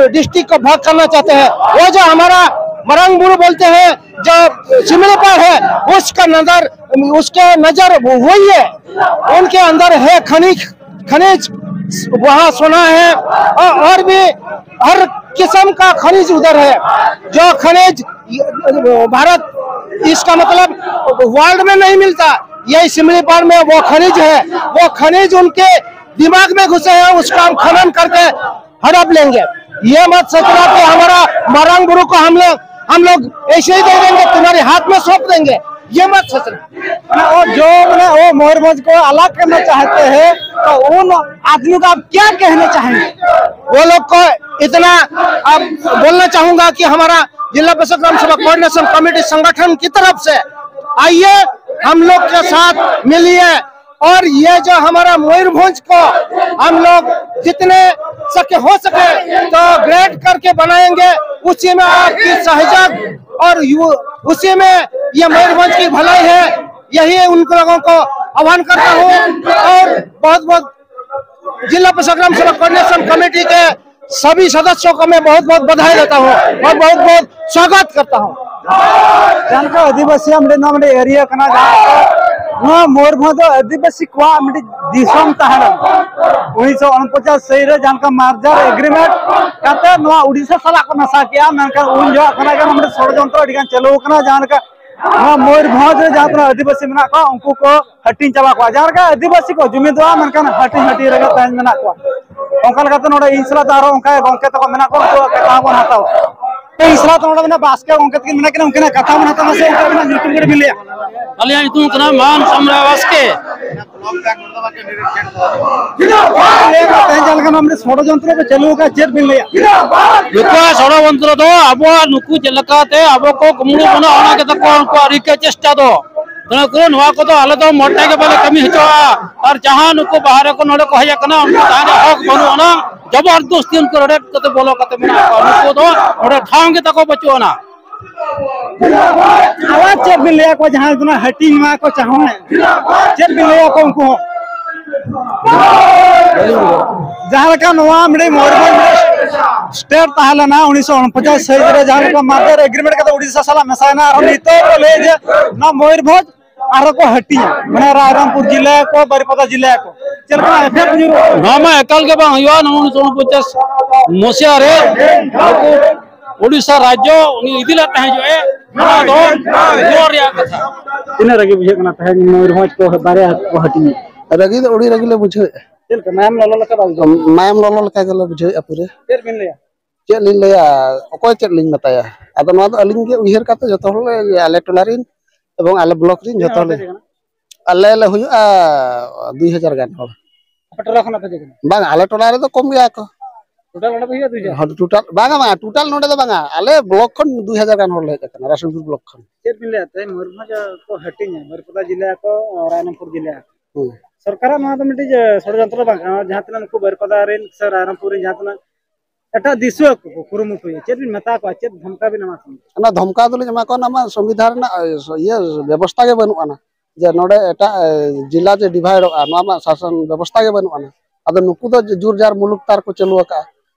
डिस्ट्रिक्ट को भाग करना चाहते हैं। वो जो हमारा मरंग बुरु बोलते हैं, जो सिमलीपाल है, उसका नजर, उसके नजर वही है, उनके अंदर है खनिज, खनिज वहाँ सोना है और, और भी हर किस्म का खनिज उधर है। जो खनिज भारत, इसका मतलब वर्ल्ड में नहीं मिलता, यही सिमलीपाल में वो खनिज है। वो खनिज उनके दिमाग में घुसे हैं, उसका हम खनन करके हड़प लेंगे। ये मत सोचना कि हमारा मरंग बुरु को हम लोग हम लोग ऐसे ही दे देंगे, तुम्हारे हाथ में सौंप देंगे, ये मत सोचना। वो जो मैंने वो मयूरभंज को अलग करना चाहते हैं, तो उन आदमियों को आप क्या कहना चाहेंगे? वो लोग को इतना आप बोलना चाहूंगा कि हमारा जिला परिषद ग्राम सभा कोऑर्डिनेशन कमेटी संगठन की तरफ से आइए, हम लोग के साथ मिलिए और ये जो हमारा मयूरभंज को हम लोग जितने सके हो सके तो ग्रेड करके बनाएंगे। उसी में आपकी सहयोग और यू उसी में ये मयूरभंज की भलाई है। यही उन लोगों को आह्वान करता हूँ और बहुत बहुत जिला परिषद ग्राम सभा कोऑर्डिनेशन कमेटी के सभी सदस्यों को मैं बहुत बहुत बधाई देता हूँ और बहुत बहुत स्वागत करता हूँ। जानका आदिवासी हम ᱱᱚᱣᱟ ᱮᱨᱤᱭᱟ ᱠᱟᱱᱟ, ᱡᱟᱦᱟᱸ ᱱᱚᱣᱟ ᱢᱚᱭᱩᱨᱵᱷᱚᱸᱡᱽ ᱫᱚ ᱟᱹᱫᱤᱵᱟᱹᱥᱤ ᱠᱚᱣᱟᱜ ᱢᱤᱫᱴᱤᱡ ᱫᱤᱥᱚᱢ ᱛᱟᱦᱮᱸ ᱞᱮᱱᱟ᱾ ᱩᱱᱤᱥᱥᱚ ᱩᱱᱯᱚᱪᱟᱥ ᱥᱟᱹᱦᱤᱛ ᱨᱮ ᱡᱟᱦᱟᱸ ᱞᱮᱠᱟ ᱢᱟᱨᱡᱟᱨ ᱮᱜᱽᱨᱤᱢᱮᱱᱴ ᱠᱟᱛᱮ ᱱᱚᱣᱟ ᱩᱰᱤᱥᱟ ᱥᱟᱞᱟᱜ ᱠᱚ ᱢᱮᱥᱟ ᱠᱮᱜᱼᱟ᱾ ᱢᱮᱱᱠᱷᱟᱱ ᱩᱱ ᱡᱚᱦᱚᱜ ᱠᱷᱚᱱᱟᱜ ᱜᱮ ᱱᱚᱣᱟ ᱢᱤᱫᱴᱤᱡ ᱥᱚᱲᱚᱡᱚᱱᱛᱨᱚ ᱟᱹᱰᱤ ᱜᱟᱱ ᱪᱟᱹᱞᱩ ᱟᱠᱟᱱᱟ, ᱡᱟᱦᱟᱸ ᱞᱮᱠᱟ ᱱᱚᱣᱟ ᱢᱚᱭᱩᱨᱵᱷᱚᱸᱡᱽ ᱨᱮ ᱡᱟᱦᱟᱸ ᱛᱤᱱᱟᱹᱜ ᱟᱹᱫᱤᱵᱟᱹᱥᱤ ᱢᱮᱱᱟᱜ ᱠᱚᱣᱟ ᱩᱱᱠᱩ ᱠᱚ ᱦᱟᱹᱴᱤᱧ ᱪᱟᱵᱟ ᱠᱚᱣᱟ᱾ ᱡᱟᱦᱟᱸ ᱞᱮᱠᱟ ᱟᱹᱫᱤᱵᱟᱹᱥᱤ ᱠᱚ ᱡᱩᱢᱤᱫᱚᱜᱼᱟ, ᱢᱮᱱᱠᱷᱟᱱ ᱦᱟᱹᱴᱤᱧ ᱦᱟᱹᱴᱤᱧ ᱨᱮᱜᱮ ᱛᱟᱦᱮᱸ ᱢᱮᱱᱟᱜ ᱠᱚᱣᱟ᱾ ᱚᱱᱠᱟ ᱞᱮᱠᱟᱛᱮ ᱱᱚᱰᱮ ᱤᱧ ᱥᱟᱞᱟᱜ ᱫᱚ ᱟᱨᱦᱚᱸ ᱚᱱᱠᱟ ᱜᱚᱢᱠᱮ ᱛᱟᱠᱚ ᱢᱮᱱᱟᱜ ᱠᱚᱣᱟ, ᱩᱱᱠᱩᱣᱟᱜ ᱠᱟᱛᱷᱟ ᱦᱚᱸᱵᱚᱱ ᱦᱟᱛᱟᱣᱟ᱾ ᱤᱥᱨᱟ ᱛᱚ ᱱᱚᱰᱮ ᱢᱮᱱᱟᱜ ᱵᱟᱥᱠᱮ ᱜᱚᱢᱠᱮ ᱛᱟᱹᱠᱤᱱ ᱢᱮᱱᱟᱜ ᱠᱤᱱᱟ, ᱩᱱᱠᱤᱱᱟᱜ ᱠᱟᱛᱷᱟ ᱢᱮᱱᱟᱜ ᱛᱟᱢᱟ ᱥᱮ ᱩᱱᱠᱤᱱᱟᱜ ᱧᱩᱛᱩᱢ ᱠᱟᱹᱴᱤᱡ ᱵᱤᱱ ᱞᱟᱹᱭᱟ? ᱟᱹᱞᱤᱧᱟᱜ ᱧᱩᱛᱩᱢ ᱠᱟᱱᱟ ᱢᱟᱱ ᱥᱟᱢᱨᱟ ᱵᱟᱥᱠᱮ᱾ ᱛᱮᱦᱮᱧ ᱡᱟᱦᱟᱸ ᱞᱮᱠᱟ ᱱᱚᱣᱟ ᱢᱤᱫᱴᱮᱱ ᱥᱚᱲᱚᱡᱚᱱᱛᱨᱚ ᱠᱚ ᱪᱟᱹᱞᱩ ᱟᱠᱟᱫ, ᱪᱮᱫ ᱵᱤᱱ ᱞᱟᱹᱭᱟ? ᱱᱩᱠᱩᱣᱟᱜ ᱥᱚᱲᱚᱡᱚᱱᱛᱨᱚ ᱫᱚ ᱟᱵᱚᱣᱟᱜ ᱱᱩᱠᱩ ᱪᱮᱫ ᱞᱮᱠᱟᱛᱮ ᱟᱵᱚ ᱠᱚ ᱠᱩᱢᱵᱽᱲᱩ ᱵᱚᱱᱟ, ᱚᱱᱟ ᱜᱮ ᱛᱟᱠᱚ ᱩᱱᱠᱩᱣᱟᱜ ᱨᱤᱠᱟᱹ ᱪᱮᱥᱴᱟ ᱫᱚ᱾ ᱱᱩᱠᱩ ᱱᱚᱣᱟ ᱠᱚᱫᱚ ᱟᱞᱮ ᱫᱚ ᱢᱚᱴᱮ ᱜᱮ ᱵᱟᱞᱮ ᱠᱟᱹᱢᱤ ᱦᱚᱪᱚᱣᱟᱜᱼᱟ᱾ ᱟᱨ ᱡᱟᱦᱟᱸ ᱱᱩᱠᱩ ᱵᱟᱦᱨᱮ ᱠᱚ ᱱᱚᱰᱮ ᱠᱚ ᱦᱮᱡ ᱟᱠᱟᱱᱟ, ᱩᱱᱠᱩ ᱛᱟᱦᱮᱸ ᱨᱮᱱᱟᱜ ᱦᱚᱠ ᱵᱟᱹᱱᱩᱜ ᱟᱱᱟ᱾ ᱡᱚᱵᱚᱨᱫᱚᱥᱛᱤ ᱩᱱᱠᱩ ᱨᱚᱰᱮᱫ ᱠᱟᱛᱮ ᱵᱚᱞᱚ ᱠᱟᱛᱮ ᱢᱮᱱᱟᱜ ᱠᱚᱣᱟ᱾ ᱱᱩᱠᱩ ᱫᱚ ᱱᱚᱰᱮ ᱴᱷᱟᱶ ᱜᱮ ᱛᱟᱠᱚ ᱵᱟᱹᱪᱩᱜ ᱟᱱᱟ᱾ ᱟᱵᱟᱨ ᱪᱮᱫ ᱵᱤᱱ ᱞᱟᱹᱭᱟ ᱠᱚᱣᱟ ᱡᱟᱦᱟᱸᱭ ᱫᱚ ᱱᱟᱜ ᱦᱟᱹᱴᱤᱧ ᱢᱟ ᱠᱚ ᱪᱟᱦᱚᱸᱭ? ᱪᱮᱫ ᱵᱤᱱ ᱞᱟᱹᱭᱟ ᱠᱚᱣᱟ ᱩᱱᱠᱩ ᱦᱚᱸ? ᱡᱟᱦᱟᱸ ᱞᱮᱠᱟ ᱱᱚᱣᱟ ᱢᱤᱫᱴᱤᱡ ᱢᱚᱭᱩᱨᱵᱷᱚᱸᱡᱽ ᱥᱴᱮᱴ ᱛᱟᱦᱮᱸ ᱞᱮᱱᱟ ᱩᱱᱤᱥᱥᱚ ᱩᱱᱯᱚᱧᱪᱟᱥ ᱥᱟᱹᱦᱤᱛ ᱨᱮ, ᱡᱟᱦᱟᱸ ᱞᱮᱠᱟ ᱢᱟᱫᱮᱨ ᱮᱜᱽᱨᱤᱢᱮᱱᱴ ᱠᱟᱛᱮ ᱩᱲᱤᱥᱥᱟ ᱥᱟᱞᱟᱜ ᱢᱮᱥᱟᱭᱮᱱᱟ, ᱟᱨᱦᱚᱸ ᱱᱤᱛᱚᱜ ᱠᱚ ᱞᱟᱹᱭᱟ ᱡᱮ ᱱᱚᱣᱟ ᱢᱚᱭᱩᱨᱵᱷᱚᱸᱡᱽ ᱟᱨᱦᱚᱸ ᱠᱚ ᱦᱟᱹᱴᱤᱧᱟ, ᱢᱟᱱᱮ ᱨᱟᱭᱨᱚᱝᱯᱩᱨ ᱡᱮᱞᱟ ᱠᱚ, ᱵᱟᱨᱤᱯᱟᱫᱟ ᱡᱮᱞᱟ ᱠᱚ᱾ ᱪᱮᱫ ᱞᱮᱠᱟ ᱮᱯᱷᱮᱠᱴ ᱧᱩᱨᱩᱜᱼᱟ? ᱱᱚᱣᱟ ᱢᱟ ᱮᱠᱟᱞ ᱜᱮ ᱵᱟᱝ ᱦᱩᱭᱩᱜᱼᱟ᱾ ᱱᱚᱣᱟ ᱩᱱᱤᱥᱥᱚ ᱩᱱᱯᱚᱧᱪᱟᱥ ᱢᱚᱥᱤᱦᱟ ᱨᱮ ᱱᱩᱠᱩ ᱩᱲᱤᱥᱥᱟ ᱨᱟᱡᱽᱡᱚ ᱩᱱᱤ ᱤᱫᱤ ᱞᱮᱫ ᱛᱟᱦᱮᱸ ᱡᱚᱜᱼᱮ, ᱱᱚᱣᱟ ᱫᱚ ᱜᱚᱲᱚ ᱨᱮᱭᱟᱜ ᱠᱟᱛᱷᱟ᱾ ᱛᱤᱱᱟᱹᱜ ᱨᱟᱹᱜᱤ ᱵᱩᱡᱷᱟᱹᱜ ᱠᱟᱱᱟ ᱛᱮᱦᱮᱧ ᱢᱚᱭᱩᱨᱵᱷᱚᱸᱡᱽ ᱠᱚ ᱵᱟᱨᱭᱟ ᱠᱚ ᱦᱟᱹᱴᱤᱧ? ᱨᱟᱹᱜᱤ ᱫᱚ ᱟᱹᱰᱤ ᱨᱟᱹᱜᱤ ᱞᱮ ᱵᱩᱡᱷᱟᱹᱣᱮᱫᱼᱟ᱾ ᱪᱮᱫ ᱞᱮᱠᱟ ᱢᱟᱭᱟᱢ ᱞᱚᱞᱚ ᱞᱮᱠᱟ ᱵᱟᱝ? ᱢᱟᱭᱟᱢ ᱞᱚᱞᱚ ᱞᱮᱠᱟ ᱜᱮᱞᱮ ᱵᱩᱡᱷᱟᱹᱣᱮᱫᱼᱟ ᱯᱩᱨᱟᱹ᱾ ᱪᱮᱫ ᱵᱤᱱ ᱞᱟᱹᱭᱟ? ᱪᱮᱫ ᱞᱤᱧ ᱞᱟᱹᱭᱟ, ᱚᱠᱚᱭ ᱪᱮᱫ ᱞᱤᱧ ᱢᱮᱛᱟᱭᱟ? ᱟᱫᱚ ᱱᱚᱣᱟ ᱫᱚ ᱟᱹᱞᱤᱧ ᱜᱮ ᱩᱭᱦᱟᱹᱨ ᱠᱟᱛᱮ ᱡᱚᱛᱚ ᱦᱚᱲ ᱞᱮ, ᱟᱞᱮ ᱴᱚᱞᱟ ᱨᱮᱱ ᱮᱵᱚᱝ ᱟᱞᱮ ᱵᱞᱚᱠ ᱨᱮᱱ ᱡᱚᱛᱚ ᱦᱚᱲ ᱞᱮ᱾ ᱟᱞᱮ ᱞᱮ ᱦᱩᱭᱩᱜᱼᱟ ᱫᱩᱭ ᱦᱟᱡᱟᱨ ᱜᱟᱱ ᱦᱚᱲ᱾ ᱟᱯᱮ ᱴᱚᱞᱟ ᱠᱷᱚᱱᱟᱜ ᱯᱮ ᱦᱮᱡ ᱟᱠᱟᱱᱟ? ᱵᱟᱝ, ᱟᱞᱮ ᱴᱚᱞᱟ ᱨᱮᱫᱚ ᱠᱚᱢ ᱜᱮᱭᱟ ᱠᱚ᱾ ᱴᱳᱴᱟᱞ ᱚᱸᱰᱮ ᱯᱮ ᱦᱩᱭᱩᱜᱼᱟ ᱫᱩᱭ ᱦᱟᱡᱟᱨ? ᱦᱚᱸ, ᱴᱳᱴᱟᱞ, ᱵᱟᱝᱟ, ᱵᱟᱝᱟ, ᱴᱳᱴᱟᱞ ᱱᱚᱰᱮ ᱫᱚ ᱵᱟᱝᱟ, ᱟᱞᱮ ᱵᱞᱚᱠ ᱠᱷᱚᱱ ᱫᱩᱭ ᱦᱟᱡᱟᱨ ᱜᱟᱱ ᱦᱚᱲ ᱞᱮ ᱦᱮᱡ ᱟᱠᱟᱱᱟ, ᱨᱟᱥᱱᱯᱩᱨ ᱵᱞᱚᱠ ᱠᱷᱚᱱ᱾ ᱪᱮᱫ ᱵᱤᱱ ᱞᱟᱹᱭᱟ, ᱛᱮᱦᱮᱧ ᱢᱚᱭᱩᱨᱵᱷᱚᱸᱡᱽ ᱠᱚ ᱦᱟᱹᱴᱤᱧᱟ, ᱵᱟᱹᱨᱤᱯᱟᱫᱟ ᱡᱮᱞᱟ ᱠᱚ, ᱨᱟᱭᱨᱚᱝᱯᱩᱨ ᱡᱮᱞᱟ ᱠᱚ? ᱦᱩᱸ᱾ ᱥᱚᱨᱠᱟᱨᱟᱜ ᱱᱚᱣᱟ ᱫᱚ ᱢᱤᱫᱴᱤᱡ, ᱮ, ᱥᱚᱲᱭᱚᱱᱛᱨᱚ ᱫᱚ ᱵᱟᱝ ᱠᱟᱱᱟ᱾ ᱡᱟᱦᱟᱸ ᱛᱤᱱᱟᱹᱜ ᱱᱩᱠᱩ ᱵᱟᱹᱨᱤᱯᱟᱫᱟ ᱨᱮᱱ ᱥᱮ ᱨᱟᱭᱨᱚᱝᱯᱩᱨ ᱨᱮᱱ ᱡᱟᱦᱟᱸ ᱛᱤᱱᱟᱹᱜ ᱮᱴᱟᱜ ᱫᱤᱥᱩᱣᱟᱹ ᱠᱚ ᱠᱚ ᱠᱩᱨᱩᱢᱩᱴᱩᱭᱟ, ᱪᱮᱫ ᱵᱤᱱ ᱢᱮᱛᱟ ᱠᱚᱣᱟ, ᱪᱮᱫ ᱫᱷᱚᱢᱠᱟ ᱵᱤᱱ ᱮᱢᱟ ᱠᱚᱣᱟ? ᱚᱱᱟ ᱫᱷᱚᱢᱠᱟ ᱫᱚᱞᱤᱧ ᱮᱢᱟ ᱠᱚᱣᱟ, ᱚᱱᱟ ᱢᱟ ᱥᱚᱝᱵᱤᱫᱷᱟᱱ ᱨᱮᱱᱟᱜ, ᱮ, ᱤᱭᱟᱹ ᱵᱮᱵᱚᱥᱛᱷᱟ ᱜᱮ ᱵᱟᱹᱱᱩᱜ ᱟᱱᱟ᱾ ᱡᱮ ᱱᱚᱰᱮ ᱮᱴᱟᱜ, ᱮ, ᱡᱮᱞᱟ ᱡᱮ ᱰᱤᱵᱷᱟᱭᱤᱰᱚᱜᱼᱟ, ᱱᱚᱣᱟ ᱢᱟ ᱥᱟᱥᱚᱱ ᱵᱮᱵᱚᱥᱛᱷᱟ ᱜᱮ ᱵᱟᱹᱱᱩᱜ ᱟᱱᱟ᱾ ᱟᱫᱚ ᱱᱩᱠᱩ ᱫᱚ ᱡᱩᱨ ᱡᱟᱨ ᱢᱩᱞᱩᱠ ᱛᱟᱨ ᱠᱚ ᱪᱟᱹᱞᱩ ᱟᱠᱟᱫᱼᱟ᱾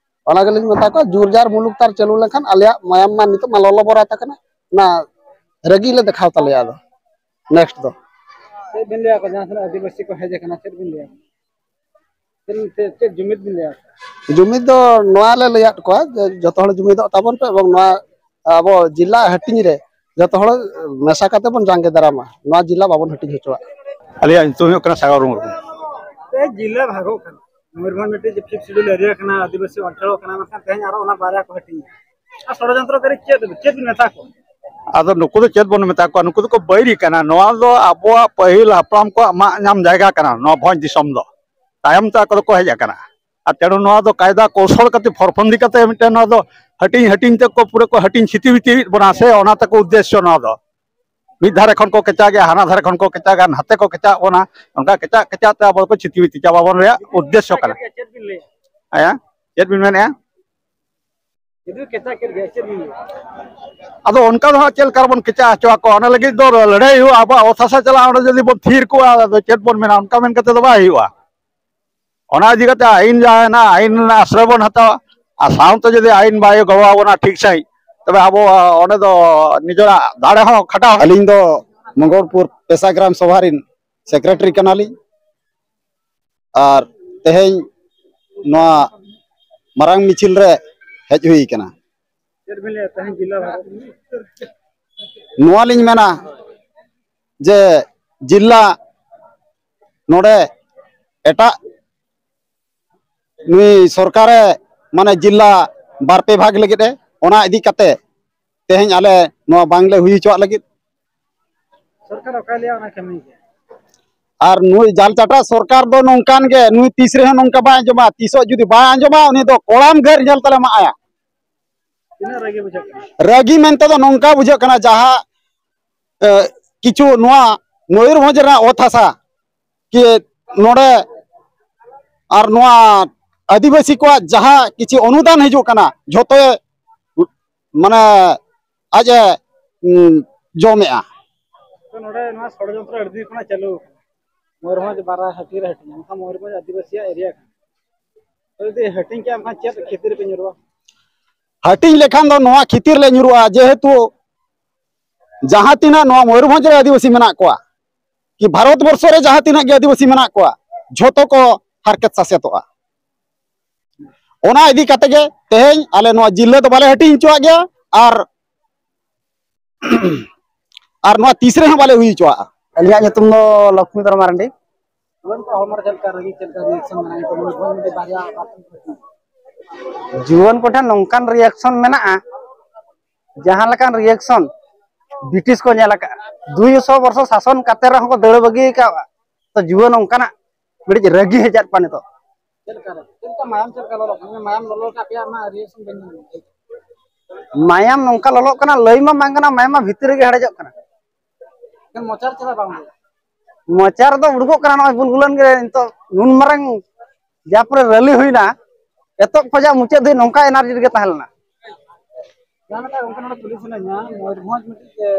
ᱚᱱᱟ ᱜᱮᱞᱤᱧ ᱢᱮᱛᱟ ᱠᱚᱣᱟ, ᱡᱩᱨ ᱡᱟᱨ ᱢᱩᱞᱩᱠ ᱛᱟᱨ ᱪᱟᱹᱞᱩ ᱞᱮᱱᱠᱷᱟᱱ ᱟᱞᱮᱭᱟᱜ ᱢᱟᱭᱟᱢ ᱢᱟ ᱱᱤᱛᱚᱜ ᱢᱟ ᱞᱚᱞᱚ ᱵᱚᱨᱟ ᱛᱟᱠᱟᱱᱟ, ᱚᱱᱟ ᱨᱟᱹᱜᱤ ᱞᱮ ᱫᱮᱠᱷᱟᱣ ᱛᱟᱞᱮᱭᱟ᱾ ᱟᱫᱚ ᱱᱮᱠᱥᱴ ᱫᱚ ᱪᱮᱫ ᱵᱤᱱ ᱞᱟᱹᱭᱟ ᱠᱚ, ᱡᱟᱦᱟᱸ ᱛᱤᱱᱟᱹᱜ ᱟᱹᱫᱤᱵᱟᱹᱥᱤ ᱠᱚ ᱦᱮᱡ ᱟᱠᱟᱱᱟ, ᱪᱮᱫ ᱵᱤᱱ ᱞᱟᱹᱭᱟ? ᱪᱮᱫ, ᱪᱮᱫ, ᱪᱮᱫ ᱡᱩᱢᱤᱫ ᱵᱤᱱ ᱞᱟᱹᱭᱟ? ᱡᱩᱢᱤᱫ ᱫᱚ ᱱᱚᱣᱟ ᱞᱮ ᱞᱟᱹᱭᱟᱫ ᱠᱚᱣᱟ ᱡᱮ ᱡᱚᱛᱚ ᱦᱚᱲ ᱡᱩᱢᱤᱫᱚᱜ ᱛᱟᱵᱚᱱ ᱯᱮ ᱮᱵᱚᱝ ᱱᱚᱣᱟ ᱟᱵᱚ ᱡᱮᱞᱟ ᱦᱟᱹᱴᱤᱧ ᱨᱮ ᱡᱚᱛᱚ ᱦᱚᱲ ᱢᱮᱥᱟ ᱠᱟᱛᱮ ᱵᱚᱱ ᱡᱟᱸᱜᱮ ᱫᱟᱨᱟᱢᱟ, ᱱᱚᱣᱟ ᱡᱮᱞᱟ ᱵᱟᱵᱚᱱ ᱦᱟᱹᱴᱤᱧ ᱦᱚᱪᱚᱣᱟᱜᱼᱟ᱾ ᱟᱞᱮᱭᱟᱜ ᱧᱩᱛᱩᱢ ᱦᱩᱭᱩᱜ ᱠᱟᱱᱟ ᱥᱟᱜᱚᱨ ᱢᱩᱨᱢᱩ᱾ ᱯᱮ ᱡᱮᱞᱟ ᱵᱷᱟᱜᱚᱜ ᱠᱟᱱᱟ, ᱢᱚᱭᱩᱨᱵᱷᱚᱸᱡᱽ ᱢᱤᱫᱴᱤᱡ ᱯᱷᱤᱯᱛᱷ ᱥᱤᱰᱩᱞ ᱮᱨᱤᱭᱟ ᱠᱟᱱᱟ, ᱟᱹᱫᱤᱵᱟᱹᱥᱤ ᱚᱧᱪᱚᱞ ᱠᱟᱱᱟ, ᱢᱮᱱᱠᱷᱟᱱ ᱛᱮᱦᱮᱧ ᱟᱨᱚ ᱚᱱᱟ ᱵᱟᱨᱭᱟ ᱠᱚ ᱦᱟᱹᱴᱤᱧ᱾ ᱟᱨ ᱥᱚᱲᱚᱡᱚᱱᱛᱨᱚᱠᱟᱨᱤ ᱪᱮᱫ, ᱪᱮᱫ ᱵᱤᱱ ᱢᱮᱛᱟ ᱠᱚᱣᱟ? ᱟᱫᱚ ᱱᱩᱠᱩ ᱫᱚ ᱪᱮᱫ ᱵᱚᱱ ᱢᱮᱛᱟ ᱠᱚᱣᱟ? ᱱᱩᱠᱩ ᱫᱚᱠᱚ ᱵᱟᱹᱭᱨᱤ ᱠᱟᱱᱟ᱾ ᱱᱚᱣᱟ ᱫᱚ ᱟᱵᱚᱣᱟᱜ ᱯᱟᱹᱦᱤᱞ ᱦᱟᱯᱲᱟᱢ ᱠᱚᱣᱟᱜ ᱢᱟᱜ ᱧᱟᱢ ᱡᱟᱭᱜᱟ ᱠᱟᱱᱟ, ᱱᱚᱣᱟ ᱵᱷᱚᱸᱡᱽ ᱫᱤᱥᱚᱢ ᱫᱚ᱾ ᱛᱟᱭᱚᱢ ᱛᱮ ᱟᱠᱚ ᱫᱚᱠᱚ ᱦᱮᱡ ᱟᱠᱟᱱᱟ᱾ ᱟᱨ ᱛᱮᱬᱩ ᱱᱚᱣᱟ ᱫᱚ ᱠᱟᱭᱫᱟ ᱠᱚᱣᱥᱚᱞ ᱠᱟᱛᱮ ᱯᱷᱚᱨᱯᱷᱚᱱᱫᱤ ᱠᱟᱛᱮ ᱢᱤᱫᱴᱮᱱ ᱱᱚᱣᱟ ᱫᱚ ᱦᱟᱹᱴᱤᱧ ᱦᱟᱹᱴᱤᱧ ᱛᱮᱠᱚ ᱯᱩᱨᱟᱹ ᱠᱚ ᱦᱟᱹᱴᱤᱧ ᱪᱷᱤᱛᱤ ᱵᱤᱛᱤᱭᱮᱫ ᱵᱚᱱᱟ ᱥᱮ, ᱚᱱᱟ ᱛᱟᱠᱚ ᱩᱫᱽᱫᱮᱥᱥᱚ ᱱᱚᱣᱟ ᱫᱚ᱾ ᱢᱤᱫ ᱫᱷᱟᱨᱮ ᱠᱷᱚᱱ ᱠᱚ ᱠᱮᱪᱟᱜᱮ, ᱦᱟᱱᱟ ᱫᱷᱟᱨᱮ ᱠᱷᱚᱱ ᱠᱚ ᱠᱮᱪᱟᱜᱟ, ᱱᱟᱛᱮ ᱠᱚ ᱠᱮᱪᱟᱜ ᱵᱚᱱᱟ, ᱚᱱᱠᱟ ᱠᱮᱪᱟᱜ ᱠᱮᱪᱟᱜ ᱛᱮ ᱟᱵᱚ ᱫᱚᱠᱚ ᱪᱷᱤᱛᱤ ᱵᱤᱛᱤ ᱪᱟᱵᱟ ᱵᱚᱱ ᱨᱮᱭᱟᱜ ᱩᱫᱽᱫᱮᱥᱥᱚ ᱠᱟᱱᱟ᱾ ᱪᱮᱫ ᱵᱤᱱ ᱞᱟᱹᱭᱟ? ᱦᱮᱸ, ᱪᱮᱫ ᱵᱤᱱ ᱢᱮᱱᱮᱫᱼᱟ? ᱡᱩᱫᱤ ᱠᱮᱪᱟ ᱠᱮᱫ ᱜᱮᱭᱟ, ᱪᱮᱫ ᱵᱤᱱ ᱞᱟᱹᱭᱟ? ᱟᱫᱚ ᱚᱱᱠᱟ ᱫᱚ ᱦᱟᱸᱜ ᱪᱮᱫ ᱞᱮᱠᱟ ᱨᱮᱵᱚᱱ ᱠᱮᱪᱟ ᱦᱚᱪᱚ ᱟᱠᱚᱣᱟ? ᱚᱱᱟ ᱞᱟᱹᱜᱤᱫ ᱫᱚ ᱞᱟᱹᱲᱦᱟᱹᱭ ᱦᱩᱭᱩᱜᱼᱟ᱾ ᱟᱵᱚᱣᱟᱜ ᱚᱛ ᱦᱟᱥᱟ ᱪᱟᱞᱟᱜᱼᱟ, ᱚᱸᱰᱮ ᱡᱩᱫᱤ ᱵᱚᱱ ᱛᱷᱤᱨ ᱠᱚᱜᱼᱟ, ᱟᱫᱚ ᱪᱮᱫ ᱵᱚᱱ ᱢᱮᱱᱟ? ᱚᱱᱠᱟ ᱢᱮᱱ ᱠᱟᱛᱮ ᱫᱚ ᱵᱟᱭ ᱦᱩᱭᱩᱜᱼᱟ᱾ ᱚᱱᱟ ᱤᱫᱤ ᱠᱟᱛᱮ ᱟᱹᱭᱤᱱ ᱡᱟᱦᱟᱸ ᱦᱮᱱᱟᱜᱼᱟ, ᱟᱹᱭᱤᱱ ᱨᱮᱱᱟᱜ ᱟᱥᱨᱚᱭ ᱵᱚᱱ ᱦᱟᱛᱟᱣᱟ᱾ ᱟᱨ ᱥᱟᱶᱛᱮ ᱡᱩᱫᱤ ᱟᱹᱭᱤᱱ ᱵᱟᱭ ᱜᱚᱲᱚ ᱟᱵᱚᱱᱟ ᱴᱷᱤᱠ ᱥᱟᱺᱦᱤᱡ, ᱛᱚᱵᱮ ᱟᱵᱚ, ᱟ, ᱚᱸᱰᱮ ᱫᱚ ᱱᱤᱡᱮᱨᱟᱜ ᱫᱟᱲᱮ ᱦᱚᱸ ᱠᱷᱟᱴᱟᱣ᱾ ᱟᱹᱞᱤᱧ ᱫᱚ ᱢᱚᱝᱜᱚᱞᱯᱩᱨ ᱯᱮᱥᱟ ᱜᱨᱟᱢ ᱥᱚᱵᱷᱟ ᱨᱮᱱ ᱥᱮᱠᱨᱮᱴᱟᱨᱤ ᱠᱟᱱᱟᱞᱤᱧ᱾ ᱟᱨ ᱛᱮᱦᱮᱧ ᱱᱚᱣᱟ ᱢᱟᱨᱟᱝ ᱢᱤᱪᱷᱤᱞ ᱨᱮ ᱦᱮᱡ ᱦᱩᱭ ᱠᱟᱱᱟ᱾ ᱪᱮᱫ ᱵᱤᱱ ᱞᱟᱹᱭᱟ, ᱛᱮᱦᱮᱧ ᱡᱤᱞᱟ ᱵᱷᱟᱜᱽ? ᱱᱚᱣᱟ ᱞᱤᱧ ᱢᱮᱱᱟ ᱡᱮ ᱡᱤᱞᱟ ᱱᱚᱰᱮ ᱮᱴᱟᱜ ᱱᱩᱭ ᱥᱚᱨᱠᱟᱨᱮ ᱢᱟᱱᱮ ᱡᱤᱞᱟ ᱵᱟᱨ ᱯᱮ ᱵᱷᱟᱜᱽ ᱞᱟᱹᱜᱤᱫ ᱮ, ᱚᱱᱟ ᱤᱫᱤ ᱠᱟᱛᱮ ᱛᱮᱦᱮᱧ ᱟᱞᱮ ᱱᱚᱣᱟ ᱵᱟᱝᱞᱮ ᱦᱩᱭ ᱦᱚᱪᱚᱣᱟᱜ ᱞᱟᱹᱜᱤᱫ᱾ ᱥᱚᱨᱠᱟᱨ ᱚᱠᱟᱭ ᱞᱟᱹᱭᱟ ᱚᱱᱟ ᱠᱟᱹᱢᱤ ᱜᱮ᱾ ᱟᱨ ᱱᱩᱭ ᱡᱟᱞ ᱪᱟᱴᱟ ᱥᱚᱨᱠᱟᱨ ᱫᱚ ᱱᱚᱝᱠᱟᱱ ᱜᱮ, ᱱᱩᱭ ᱛᱤᱥ ᱨᱮᱦᱚᱸ ᱱᱚᱝᱠᱟ ᱵᱟᱭ ᱟᱸᱡᱚᱢᱟ᱾ ᱛᱤᱥᱚᱜ ᱡᱩᱫᱤ ᱵᱟᱭ ᱟᱸᱡᱚᱢᱟ, ᱩᱱᱤ ᱫᱚ ᱠᱚᱲᱟᱢ ᱜᱷᱟᱹᱨ ᱧᱮᱞ ᱛᱟᱞᱮ ᱢᱟᱜ ᱟᱭᱟ᱾ ᱛᱤᱱᱟᱹᱜ ᱨᱟᱹᱜᱤ ᱵᱩᱡᱷᱟᱹᱜ ᱠᱟᱱᱟ? ᱨᱟᱹᱜᱤ ᱢᱮᱱᱛᱮ ᱫᱚ ᱱᱚᱝᱠᱟ ᱵᱩᱡᱷᱟᱹᱜ ᱠᱟᱱᱟ, ᱡᱟᱦᱟᱸ, ᱮ, ᱠᱤᱪᱷᱩ ᱱᱚᱣᱟ ᱢᱚᱭᱩᱨᱵᱷᱚᱸᱡᱽ ᱨᱮᱱᱟᱜ ᱚᱛ ᱦᱟᱥᱟ ᱠᱤ ᱱᱚᱰᱮ ᱟᱨ ᱱᱚᱣᱟ ᱟᱹᱫᱤᱵᱟᱹᱥᱤ ᱠᱚᱣᱟᱜ ᱡᱟᱦᱟᱸ ᱠᱤᱪᱷᱩ ᱚᱱᱩᱫᱟᱱ ᱦᱤᱡᱩᱜ ᱠᱟᱱᱟ, ᱡᱷᱚᱛᱚᱭ ᱢᱟᱱᱮ ᱟᱡ ᱮ, ᱩᱸ, ᱡᱚᱢᱮᱜᱼᱟ᱾ ᱛᱚ ᱱᱚᱰᱮ ᱱᱚᱣᱟ ᱥᱚᱲᱚᱡᱚᱱᱛᱨᱚ ᱟᱹᱰᱤ ᱫᱤᱱ ᱠᱷᱚᱱᱟᱜ ᱪᱟᱹᱞᱩ ᱟᱠᱟᱱᱟ᱾ ᱢᱚᱭᱩᱨᱵᱷᱚᱸᱡᱽ ᱵᱟᱨᱟ ᱦᱟᱹᱴᱤᱧ ᱨᱮ ᱦᱟᱹᱴᱤᱧ, ᱢᱮᱱᱠᱷᱟᱱ ᱢᱚᱭᱩᱨᱵᱷᱚᱸᱡᱽ ᱟᱹᱫᱤᱵᱟᱹᱥᱤᱭᱟᱜ ᱮᱨᱤᱭᱟ ᱠᱟᱱᱟ᱾ ᱛᱚ ᱡᱩᱫᱤ ᱦᱟᱹᱴᱤᱧ ᱠᱮᱜᱼᱟ, ᱮᱱᱠᱷᱟᱱ ᱪᱮᱫ ᱠᱷᱮᱛᱨᱮ ᱯᱮ ᱧᱩᱨᱩᱜᱼᱟ? ᱦᱟᱹᱴᱤᱧ ᱞᱮᱠᱷᱟᱱ ᱫᱚ ᱱᱚᱣᱟ ᱠᱷᱮᱛᱨᱮ ᱞᱮ ᱧᱩᱨᱩᱜᱼᱟ, ᱡᱮᱦᱮᱛᱩ ᱡᱟᱦᱟᱸ ᱛᱤᱱᱟᱹᱜ ᱱᱚᱣᱟ ᱢᱚᱭᱩᱨᱵᱷᱚᱸᱡᱽ ᱨᱮ ᱟᱹᱫᱤᱵᱟᱹᱥᱤ ᱢᱮᱱᱟᱜ ᱠᱚᱣᱟ, ᱠᱤ ᱵᱷᱟᱨᱚᱛ ᱵᱚᱨᱥᱚ ᱨᱮ ᱡᱟᱦᱟᱸ ᱛᱤᱱᱟᱹᱜ ᱜᱮ ᱟᱹᱫᱤᱵᱟᱹᱥᱤ ᱢᱮᱱᱟᱜ ᱠᱚᱣᱟ, ᱡᱷᱚᱛᱚ ᱠᱚ ᱦᱟᱨᱠᱮᱛ ᱥᱟᱥᱮᱛᱚᱜᱼᱟ᱾ ᱚᱱᱟ ᱤᱫᱤ ᱠᱟᱛᱮ ᱜᱮ ᱛᱮᱦᱮᱧ ᱟᱞᱮ ᱱᱚᱣᱟ ᱡᱤᱞᱟᱹ ᱫᱚ ᱵᱟᱞᱮ ᱦᱟᱹᱴᱤᱧ ᱦᱚᱪᱚᱣᱟᱜ ᱜᱮᱭᱟ, ᱟᱨ, ᱟᱨ ᱱᱚᱣᱟ ᱛᱤᱥ ᱨᱮᱦᱚᱸ ᱵᱟᱞᱮ ᱦᱩᱭ ᱦᱚᱪᱚᱣᱟᱜᱼᱟ᱾ ᱟᱹᱞᱤᱧᱟᱜ ᱧᱩᱛᱩᱢ ᱫᱚ ᱞᱚᱠᱥᱢᱤ ᱫᱷᱚᱨ ᱢᱟᱨᱟᱱᱰᱤ᱾ ᱡᱩᱣᱟᱹᱱ ᱠᱚᱣᱟᱜ ᱦᱚᱲᱢᱚ ᱨᱮ ᱪᱮᱫ ᱞᱮᱠᱟ ᱨᱟᱹᱜᱤ, ᱪᱮᱫ ᱞᱮᱠᱟ reaction ᱢᱮᱱᱟᱜᱼᱟ? ᱱᱤᱛᱚᱜ ᱢᱚᱭᱩᱨᱵᱷᱚᱸᱡᱽ ᱢᱤᱫᱴᱮᱡ ᱵᱟᱨᱭᱟ ᱵᱟᱨ ᱴᱷᱮᱱ ᱠᱷᱚᱱ᱾ ᱡᱩᱣᱟᱹᱱ ᱠᱚᱴᱷᱮᱱ ᱱᱚᱝᱠᱟᱱ ᱨᱤᱭᱮᱠᱥᱚᱱ ᱢᱮᱱᱟᱜᱼᱟ, ᱡᱟᱦᱟᱸ ᱞᱮᱠᱟᱱ ᱨᱤᱭᱮᱠᱥᱚᱱ ᱵᱨᱤᱴᱤᱥ ᱠᱚ ᱧᱮᱞ ᱟᱠᱟᱫᱼᱟ᱾ ᱫᱩᱭᱥᱚ ᱵᱚᱨᱥᱚ ᱥᱟᱥᱚᱱ ᱠᱟᱛᱮ ᱨᱮᱦᱚᱸ ᱠᱚ ᱫᱟᱹᱲ ᱵᱟᱹᱜᱤ ᱟᱠᱟᱫᱼᱟ᱾ ᱛᱚ ᱡᱩᱣᱟᱹᱱ ᱚᱱᱠᱟᱱᱟᱜ ᱢᱤᱫᱴᱤᱡ ᱨᱟᱹᱜᱤ ᱦᱮᱡ ᱟᱫ ᱠᱚᱣᱟ ᱱᱤᱛᱚᱜ᱾ ᱪᱮᱫ ᱞᱮᱠᱟ ᱨᱮ? ᱪᱮᱫ ᱞᱮᱠᱟ ᱢᱟᱭᱟᱢ ᱪᱮᱫ ᱞᱮᱠᱟ ᱞᱚᱞᱚ ᱠᱟᱱᱟ? ᱢᱟᱭᱟᱢ ᱞᱚᱞᱚ ᱞᱮᱠᱟ ᱟᱯᱮᱭᱟᱜ ᱚᱱᱟ ᱨᱤᱭᱮᱠᱥᱚᱱ ᱵᱮᱱ ᱧᱮᱞ ᱠᱮᱫᱟ? ᱢᱟᱭᱟᱢ ᱱᱚᱝᱠᱟ ᱞᱚᱞᱚᱜ ᱠᱟᱱᱟ, ᱞᱟᱹᱭ ᱢᱟ ᱵᱟᱝ ᱠᱟᱱᱟ, ᱢᱟᱭᱟᱢ ᱢᱟ ᱵᱷᱤᱛᱤᱨ ᱨᱮᱜᱮ ᱦᱮᱰᱮᱡᱚᱜ ᱠᱟᱱᱟ᱾ ᱮᱱᱠᱷᱟᱱ ᱢᱚᱪᱟ ᱨᱮ ᱪᱮᱫᱟᱜ ᱵᱟᱝ ᱦᱩᱭᱩᱜᱼᱟ? ᱢᱚᱪᱟ ᱨᱮᱫᱚ ᱩᱰᱩᱠᱚᱜ ᱠᱟᱱᱟ, ᱱᱚᱜᱼᱚᱭ ᱜᱩᱞᱜᱩᱞᱟᱱ ᱜᱮ ᱱᱤᱛᱚᱜ ᱱᱩᱱ ᱢᱟᱨᱟᱝ ᱡᱟ ᱯᱚᱨᱮ ᱨᱮᱞᱤ ᱦᱩᱭᱱᱟ, ᱮᱛᱚᱦᱚᱵ ᱠᱷᱚᱱᱟᱜ ᱢᱩᱪᱟᱹᱫ ᱫᱷᱟᱹᱵᱤᱡ ᱱᱚᱝᱠᱟ ᱮᱱᱟᱨᱡᱤ ᱨᱮᱜᱮ ᱛᱟᱦᱮᱸ ᱞᱮᱱᱟ᱾ ᱡᱟᱦᱟᱸ ᱞᱮᱠᱟ ᱜᱚᱢᱠᱮ ᱱᱚᱰᱮ ᱠᱩᱞᱤ ᱥᱟᱱᱟᱧᱟ, ᱢᱚᱭᱩᱨᱵᱷᱚᱸᱡᱽ ᱢᱤᱫᱴᱤᱡ, ᱮ,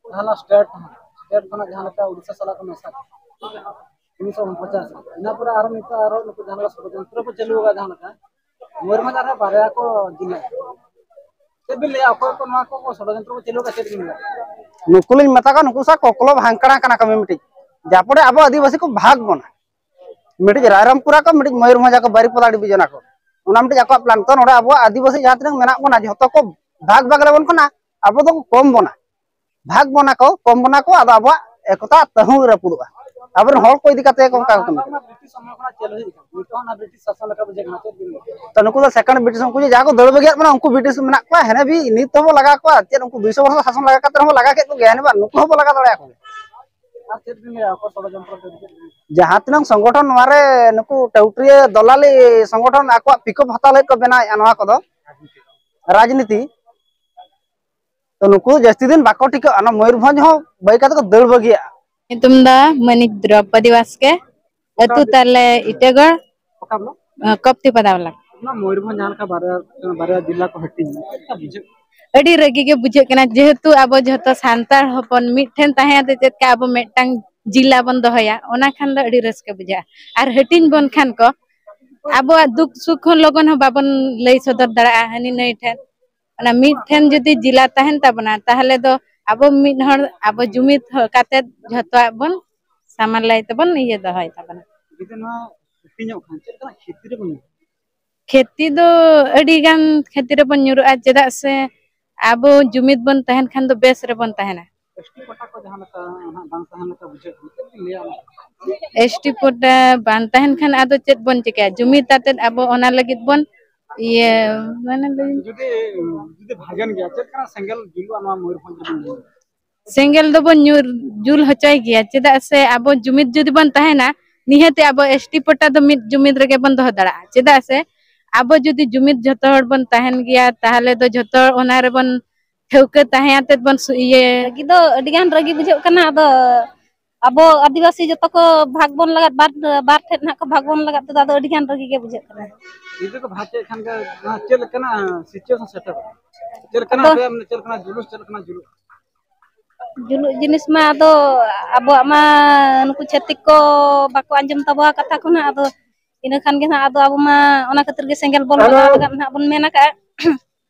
ᱡᱟᱦᱟᱸ ᱥᱴᱮᱴ ᱠᱟᱱᱟ, ᱥᱴᱮᱴ ᱠᱷᱚᱱᱟᱜ ᱡᱟᱦᱟᱸ ᱞᱮᱠᱟ ᱩᱲᱤᱥᱥᱟ ᱥᱟᱞᱟᱜ ᱠᱚ ᱢᱮᱥᱟ ᱠᱟᱱᱟ, ᱩᱱᱤᱥᱥᱚ ᱩᱱᱯᱚᱪᱟᱥ ᱨᱮ᱾ ᱤᱱᱟᱹ ᱯᱚᱨᱮ ᱟᱨᱚ ᱱᱤᱛᱚᱜ ᱟᱨᱚ ᱱᱩᱠᱩ ᱡᱟᱦᱟᱸ ᱞᱮᱠᱟ ᱥᱚᱲᱚᱡᱚᱱᱛᱨᱚ ᱠᱚ ᱪᱟᱹᱞᱩ ᱟᱠᱟᱫ, ᱡᱟᱦᱟᱸ ᱞᱮᱠᱟ ᱢᱚᱭᱩᱨᱵᱷᱚᱸᱡᱽ ᱟᱨᱦᱚᱸ ᱵᱟᱨᱭᱟ ᱠᱚ ᱡᱤᱞᱟ᱾ ᱪᱮᱫ ᱵᱤᱱ ᱞᱟᱹᱭᱟ, ᱚᱠᱚᱭ ᱠᱚ ᱱᱚᱣᱟ ᱠᱚ ᱥᱚᱲᱚᱡᱚᱱᱛᱨᱚ ᱠᱚ ᱪᱟᱹᱞᱩ ᱟᱠᱟᱫ, ᱪᱮᱫ ᱵᱤᱱ ᱞᱟᱹᱭᱟ? ᱱᱩᱠᱩ ᱞᱤᱧ ᱢᱮᱛᱟ ᱠᱚᱣᱟ, ᱱᱩᱠᱩ ᱥᱟᱶ ᱠᱚᱠᱞᱚ ᱵᱷᱟᱝᱠᱲᱟ ᱠᱟᱱᱟ ᱠᱚ ᱢᱤᱢᱤᱫᱴᱤᱡ᱾ ᱡᱟᱯᱚᱨᱮ ᱟᱵᱚ ᱟᱹᱫᱤᱵᱟᱹᱥᱤ ᱠᱚ ᱵᱷᱟᱜᱽ ᱵᱚᱱᱟ, ᱢᱤᱫᱴᱤᱡ ᱨᱟᱭᱨᱚᱝᱯᱩᱨᱟ ᱠᱚ, ᱢᱤᱫᱴᱤᱡ ᱢᱚᱭᱩᱨᱵᱷᱚᱸᱡᱟ ᱠᱚ, ᱵᱟᱨᱤᱯᱟᱫᱟ ᱰᱤᱵᱤᱡᱚᱱᱟ ᱠᱚ, ᱚᱱᱟ ᱢᱤᱫᱴᱤᱡ ᱟᱠᱚᱣᱟᱜ ᱯᱞᱟᱱ᱾ ᱛᱚ ᱱᱚᱰᱮ ᱟᱵᱚᱣᱟᱜ ᱟᱹᱫᱤᱵᱟᱹᱥᱤ ᱡᱟᱦᱟᱸ ᱛᱤᱱᱟᱹᱜ ᱢᱮᱱᱟᱜ ᱵᱚᱱᱟ, ᱡᱷᱚᱛᱚ ᱠᱚ ᱵᱷᱟᱜᱽ ᱵᱷᱟᱜᱽ ᱨᱮᱵᱚᱱ ᱠᱷᱚᱱᱟ, ᱟᱵᱚ ᱫᱚ ᱠᱚᱢ ᱵᱚᱱᱟ, ᱵᱷᱟᱜᱽ ᱵᱚᱱᱟ ᱠᱚ, ᱠᱚᱢ ᱵᱚᱱᱟ ᱠᱚ, ᱟᱫᱚ ᱟᱵᱚᱣᱟᱜ ᱮᱠᱚᱛᱟ ᱛᱟᱹᱦᱩ ᱨᱟᱹᱯᱩᱫᱚᱜᱼᱟ᱾ ᱟᱵᱚᱨᱮᱱ ᱦᱚᱲ ᱠᱚ ᱤᱫᱤ ᱠᱟᱛᱮ ᱠᱚ ᱚᱱᱠᱟ ᱠᱚ ᱠᱟᱹᱢᱤ ᱠᱟᱱᱟ᱾ ᱵᱨᱤᱴᱤᱥ ᱥᱚᱢᱚᱭ ᱠᱷᱚᱱᱟᱜ ᱪᱮᱫ ᱦᱩᱭᱩᱜ ᱠᱟᱱᱟ? ᱱᱤᱛᱚᱜ ᱦᱚᱸ ᱚᱱᱟ ᱵᱨᱤᱴᱤᱥ ᱥᱟᱥᱚᱱ ᱞᱮᱠᱟ ᱵᱩᱡᱷᱟᱹᱜ ᱠᱟᱱᱟ, ᱪᱮᱫ ᱵᱤᱱ ᱞᱟᱹᱭᱟ? ᱛᱚ ᱱᱩᱠᱩ ᱫᱚ ᱥᱮᱠᱮᱱᱰ ᱵᱨᱤᱴᱤᱥ, ᱩᱱᱠᱩ ᱡᱮ ᱡᱟᱦᱟᱸ ᱠᱚ ᱫᱟᱹᱲ ᱵᱟᱹᱜᱤᱭᱟᱜ ᱵᱚᱱᱟ, ᱩᱱᱠᱩ ᱵᱨᱤᱴᱤᱥ ᱢᱮᱱᱟᱜ ᱠᱚᱣᱟ, ᱦᱮᱱᱮ ᱵᱤ ᱱᱤᱛ ᱦᱚᱸᱵᱚ ᱞᱟᱜᱟ ᱠᱚᱣᱟ᱾ ᱪᱮᱫ ᱩᱱᱠᱩ ᱫᱩᱭᱥᱚ ᱵᱚᱨᱥᱚ ᱥᱟᱥᱚᱱ ᱞᱟᱜᱟ ᱠᱟᱛᱮ ᱨᱮᱦᱚᱸ ᱵᱚ ᱞᱟᱜᱟ ᱠᱮᱫ ᱠᱚᱜᱮᱭᱟ, ᱦᱮᱱᱮ ᱵᱟᱝ? ᱱᱩᱠᱩ ᱦᱚᱸᱵᱚ ᱞᱟᱜᱟ ᱫᱟᱲᱮᱭᱟᱠᱚ ᱜᱮᱭᱟ᱾ ᱟᱨ ᱪᱮᱫ ᱵᱤᱱ ᱞᱟᱹᱭᱟ, ᱚᱠᱚᱭ ᱥᱚᱲᱚᱡᱚᱱᱛᱨᱚ ᱠᱚ ᱪᱮᱫ ᱵᱤᱱ ᱞᱟᱹᱭᱟ? ᱡᱟᱦᱟᱸ ᱛᱤᱱᱟᱹᱜ ᱥᱚᱝᱜᱚᱴᱷᱚᱱ ᱱᱚᱣᱟ ᱨᱮ ᱱᱩᱠᱩ ᱴᱟᱹᱣᱴᱨᱤᱭᱟᱹ ᱫᱚᱞᱟᱞᱤ ᱥᱚᱝᱜᱚᱴᱷᱚᱱ ᱟᱠᱚᱣᱟᱜ ᱯᱤᱠᱚᱯ ᱦᱟᱛᱟᱣ ᱞᱟᱹᱜᱤᱫ ᱠᱚ ᱵᱮᱱᱟᱣᱮᱫᱼᱟ ᱱᱚᱣᱟ ᱠᱚᱫᱚ, ᱨᱟᱡᱽᱱᱤᱛᱤ, ᱛᱚ ᱱᱩᱠᱩ ᱡᱟᱹᱥᱛᱤ ᱫᱤᱱ ᱵᱟᱠᱚ ᱴᱤᱠᱟᱹᱜᱼᱟ, ᱚᱱᱟ ᱢᱚᱭᱩᱨᱵᱷᱚᱸᱡᱽ ᱦᱚᱸ ᱵᱟᱹᱜᱤ ᱠᱟᱛᱮ ᱠᱚ ᱫᱟᱹᱲ ᱵᱟᱹᱜᱤᱭᱟᱜᱼᱟ᱾ ᱧᱩᱛᱩᱢ ᱫᱚ ᱢᱟᱹᱱᱤᱠ ᱫᱨᱚᱯᱚᱫᱤ ᱵᱟᱥᱠᱮ, ᱟᱹᱛᱩ ᱛᱟᱞᱮ ᱤᱴᱟᱹᱜᱚᱲ, ᱚᱠᱟ ᱵᱞᱚᱠ? ᱠᱚᱯᱛᱤ ᱯᱟᱫᱟ ᱵᱞᱚᱠ᱾ ᱚᱱᱟ ᱢᱚᱭᱩᱨᱵᱷᱚᱸᱡᱽ ᱡᱟᱦᱟᱸ ᱞᱮᱠᱟ ᱵᱟᱨᱭᱟ, ᱵᱟᱨᱭᱟ ᱡᱤᱞᱟ ᱠᱚ ᱦᱟᱹᱴᱤᱧ ᱮᱱᱟ, ᱪᱮᱫ ᱞᱮᱠᱟ ᱵᱩᱡᱷᱟᱹᱜ ᱠᱟᱱᱟ? ᱟᱹᱰᱤ ᱨᱟᱹᱜᱤ ᱜᱮ ᱵᱩᱡᱷᱟᱹᱜ ᱠᱟᱱᱟ, ᱡᱮᱦᱮᱛᱩ ᱟᱵᱚ ᱡᱷᱚᱛᱚ ᱥᱟᱱᱛᱟᱲ ᱦᱚᱯᱚᱱ ᱢᱤᱫ ᱴᱷᱮᱱ ᱛᱟᱦᱮᱸ ᱠᱟᱛᱮ ᱪᱮᱫ ᱞᱮᱠᱟ ᱟᱵᱚ ᱢᱤᱫᱴᱟᱝ ᱡᱤᱞᱟ ᱵᱚᱱ ᱫᱚᱦᱚᱭᱟ, ᱚᱱᱟ ᱠᱷᱟᱱ ᱫᱚ ᱟᱹᱰᱤ ᱨᱟᱹᱥᱠᱟᱹ ᱵᱩᱡᱷᱟᱹᱜᱼᱟ᱾ ᱟᱨ ᱦᱟᱹᱴᱤᱧ ᱵᱚᱱ ᱠᱷᱟᱱ ᱠᱚ, ᱟᱵᱚᱣᱟᱜ ᱫᱩᱠ ᱥᱩᱠ ᱦᱚᱸ ᱞᱚᱜᱚᱱ ᱦᱚᱸ ᱵᱟᱵᱚᱱ ᱞᱟᱹᱭ ᱥᱚᱫᱚᱨ ᱫᱟᱲᱮᱭᱟᱜᱼᱟ ᱦᱟᱹᱱᱤ ᱱᱟᱹᱭ ᱴᱷᱮᱱ᱾ ᱚᱱᱟ ᱢᱤᱫ ᱴᱷᱮᱱ ᱡᱩᱫᱤ ᱡᱤᱞᱟ ᱛᱟᱦᱮᱱ ᱛᱟᱵᱚᱱᱟ, ᱛᱟᱦᱚᱞᱮ ᱫᱚ ᱟᱵᱚ ᱢᱤᱫ ᱦᱚᱲ, ᱟᱵᱚ ᱡᱩᱢᱤᱫ ᱦᱚ-, ᱠᱟᱛᱮᱫ ᱡᱷᱚᱛᱚᱣᱟᱜ ᱵᱚᱱ ᱥᱟᱢᱟᱞ ᱞᱟᱹᱭ ᱛᱮᱵᱚᱱ ᱤᱭᱟᱹ ᱫᱚᱦᱚᱭ ᱛᱟᱵᱚᱱᱟ᱾ ᱡᱩᱫᱤ ᱱᱚᱣᱟ ᱦᱟᱹᱴᱤᱧᱚᱜ ᱠᱷᱟᱱ, ᱪᱮᱫ ᱞᱮᱠᱟᱱᱟᱜ ᱠᱷᱮᱛᱤ ᱨᱮᱵᱚᱱ ᱧᱩᱨᱩᱜᱼᱟ? ᱠᱷᱮᱛᱤ ᱫᱚ ᱟᱹᱰᱤ ᱜᱟᱱ ᱠᱷᱮᱛᱤ ᱨᱮᱵᱚᱱ ᱧᱩᱨᱩᱜᱼᱟ, ᱪᱮᱫᱟᱜ ᱥᱮ ᱟᱵᱚ ᱡᱩᱢᱤᱫ ᱵᱚᱱ ᱛᱟᱦᱮᱱ ᱠᱷᱟᱱ ᱫᱚ ᱵᱮᱥ ᱨᱮᱵᱚᱱ ᱛᱟᱦᱮᱱᱟ᱾ ᱮᱥ ᱴᱤ ᱠᱳᱴᱟ ᱠᱚ ᱡᱟᱦᱟᱸ ᱞᱮᱠᱟ ᱱᱟᱦᱟᱜ ᱵᱟᱝ ᱛᱟᱦᱮᱱ ᱞᱮᱠᱟ ᱵᱩᱡᱷᱟᱹᱜ ᱠᱟᱱᱟ, ᱪᱮᱫ ᱵᱤᱱ ᱞᱟᱹᱭᱟ ᱚᱱᱟ? ᱮᱥ ᱴᱤ ᱠᱳᱴᱟ ᱵᱟᱝ ᱛᱟᱦᱮᱱ ᱠᱷᱟᱱ ᱟᱫᱚ ᱪᱮᱫ ᱵᱚᱱ ᱪᱤᱠᱟᱹᱭᱟ? ᱡᱩᱢᱤᱫ ᱟᱛᱮᱫ ᱟᱵᱚ ᱚᱱᱟ ᱞᱟᱹᱜᱤᱫ ᱵᱚᱱ ᱤᱭᱟᱹ ᱢᱟᱱᱮ ᱞᱟᱹᱭ ᱡᱩᱫᱤ ᱡᱩᱫᱤ ᱵᱷᱟᱜᱮᱱ ᱜᱮᱭᱟ, ᱪᱮᱫ ᱞᱮᱠᱟᱱᱟᱜ ᱥᱮᱸᱜᱮᱞ ᱡᱩᱞᱩᱜᱼᱟ ᱱᱚᱣᱟ ᱢᱚᱭᱩᱨᱵᱷᱚᱸᱡᱽ ᱨᱮᱵᱚᱱ ᱧᱮᱞᱟ? ᱥᱮᱸᱜᱮᱞ ᱫᱚᱵᱚᱱ ᱧᱩᱨ ᱡᱩᱞ ᱦᱚᱪᱚᱭ ᱜᱮᱭᱟ᱾ ᱪᱮᱫᱟᱜ ᱥᱮ ᱟᱵᱚ ᱡᱩᱢᱤᱫ ᱡᱩᱫᱤ ᱵᱚᱱ ᱛᱟᱦᱮᱱᱟ, ᱱᱤᱦᱟᱹᱛ ᱟᱵᱚ ᱮᱥ ᱴᱤ ᱯᱚᱴᱟ ᱫᱚ ᱢᱤᱫ ᱡᱩᱢᱤᱫ ᱨᱮᱜᱮ ᱵᱚᱱ ᱫᱚᱦᱚ ᱫᱟᱲᱮᱭᱟᱜᱼᱟ᱾ ᱪᱮᱫᱟᱜ ᱥᱮ ᱟᱵᱚ ᱡᱩᱫᱤ ᱡᱩᱢᱤᱫ ᱡᱷᱚᱛᱚ ᱦᱚᱲ ᱵᱚᱱ ᱛᱟᱦᱮᱱ ᱜᱮᱭᱟ, ᱛᱟᱦᱚᱞᱮ ᱫᱚ ᱡᱷᱚᱛᱚ ᱦᱚᱲ ᱚᱱᱟ ᱨᱮᱵᱚᱱ ᱴᱷᱟᱹᱣᱠᱟᱹ ᱛᱟᱦᱮᱸ ᱟᱛᱮᱫ ᱵᱚᱱ ᱥᱩ- ᱤᱭᱟᱹ ᱨᱟᱹᱜᱤ ᱫᱚ ᱟᱹᱰᱤ ᱜᱟᱱ ᱨᱟᱹᱜᱤ ᱵᱩᱡᱷᱟᱹᱜ ᱠᱟᱱᱟ᱾ ᱟᱫᱚ ᱟᱵᱚ ᱟᱹᱫᱤᱵᱟᱹᱥᱤ ᱡᱚᱛᱚ ᱠᱚ ᱵᱷᱟᱜᱽ ᱵᱚᱱ ᱞᱟᱜᱟᱫ, ᱵᱟᱨ ᱵᱟᱨ ᱴᱷᱮᱱ ᱦᱟᱸᱜ ᱠᱚ ᱵᱷᱟᱜᱽ ᱵᱚᱱ ᱞᱟᱜᱟᱫ ᱛᱮᱫᱚ ᱟᱫᱚ ᱟᱹᱰᱤ ᱜᱟᱱ ᱨᱟᱹᱜᱤ ᱜᱮ ᱵᱩᱡᱷᱟᱹᱜ ᱠᱟᱱᱟ᱾ ᱡᱩᱫᱤ ᱠᱚ ᱵᱷᱟᱜᱽ ᱠᱮᱫ ᱠᱷᱟᱱ ᱜᱮ ᱱᱚᱣᱟ ᱪᱮᱫ ᱞᱮᱠᱟᱱᱟᱜ situation ᱥᱮᱴᱮᱨᱚᱜᱼᱟ? ᱪᱮᱫ ᱞᱮᱠᱟᱱᱟᱜ ᱟᱫᱚ ᱟᱯᱮᱭᱟᱜ ᱢᱟᱱᱮ ᱪᱮᱫ ᱞᱮᱠᱟᱱᱟᱜ ᱡᱩᱞᱩᱥ, ᱪᱮᱫ ᱞᱮᱠᱟᱱᱟᱜ ᱡᱩᱞᱩᱥ? ᱡᱩᱞᱩᱜ ᱡᱤᱱᱤᱥ ᱢᱟ ᱟᱫᱚ ᱟᱵᱚᱣᱟᱜ ᱢᱟ ᱱᱩᱠᱩ ᱪᱷᱟᱹᱛᱤᱠ ᱠᱚ ᱵᱟᱠᱚ ᱟᱸᱡᱚᱢ ᱛᱟᱵᱚᱣᱟ ᱠᱟᱛᱷᱟ ᱠᱚ ᱱᱟᱜ, ᱟᱫᱚ ᱤᱱᱟᱹ ᱠᱷᱟᱱ ᱜᱮ ᱱᱟᱜ ᱟᱫᱚ ᱟᱵᱚ ᱢᱟ ᱚᱱᱟ ᱠᱷᱟᱹᱛᱤᱨ ᱜᱮ ᱥᱮᱸᱜᱮᱞ ᱵᱚᱱ ᱞᱟᱜᱟᱣ ᱞᱟᱜᱟᱫ ᱱᱟᱜ ᱵᱚᱱ ᱢᱮᱱ ᱟᱠᱟᱫᱼᱟ᱾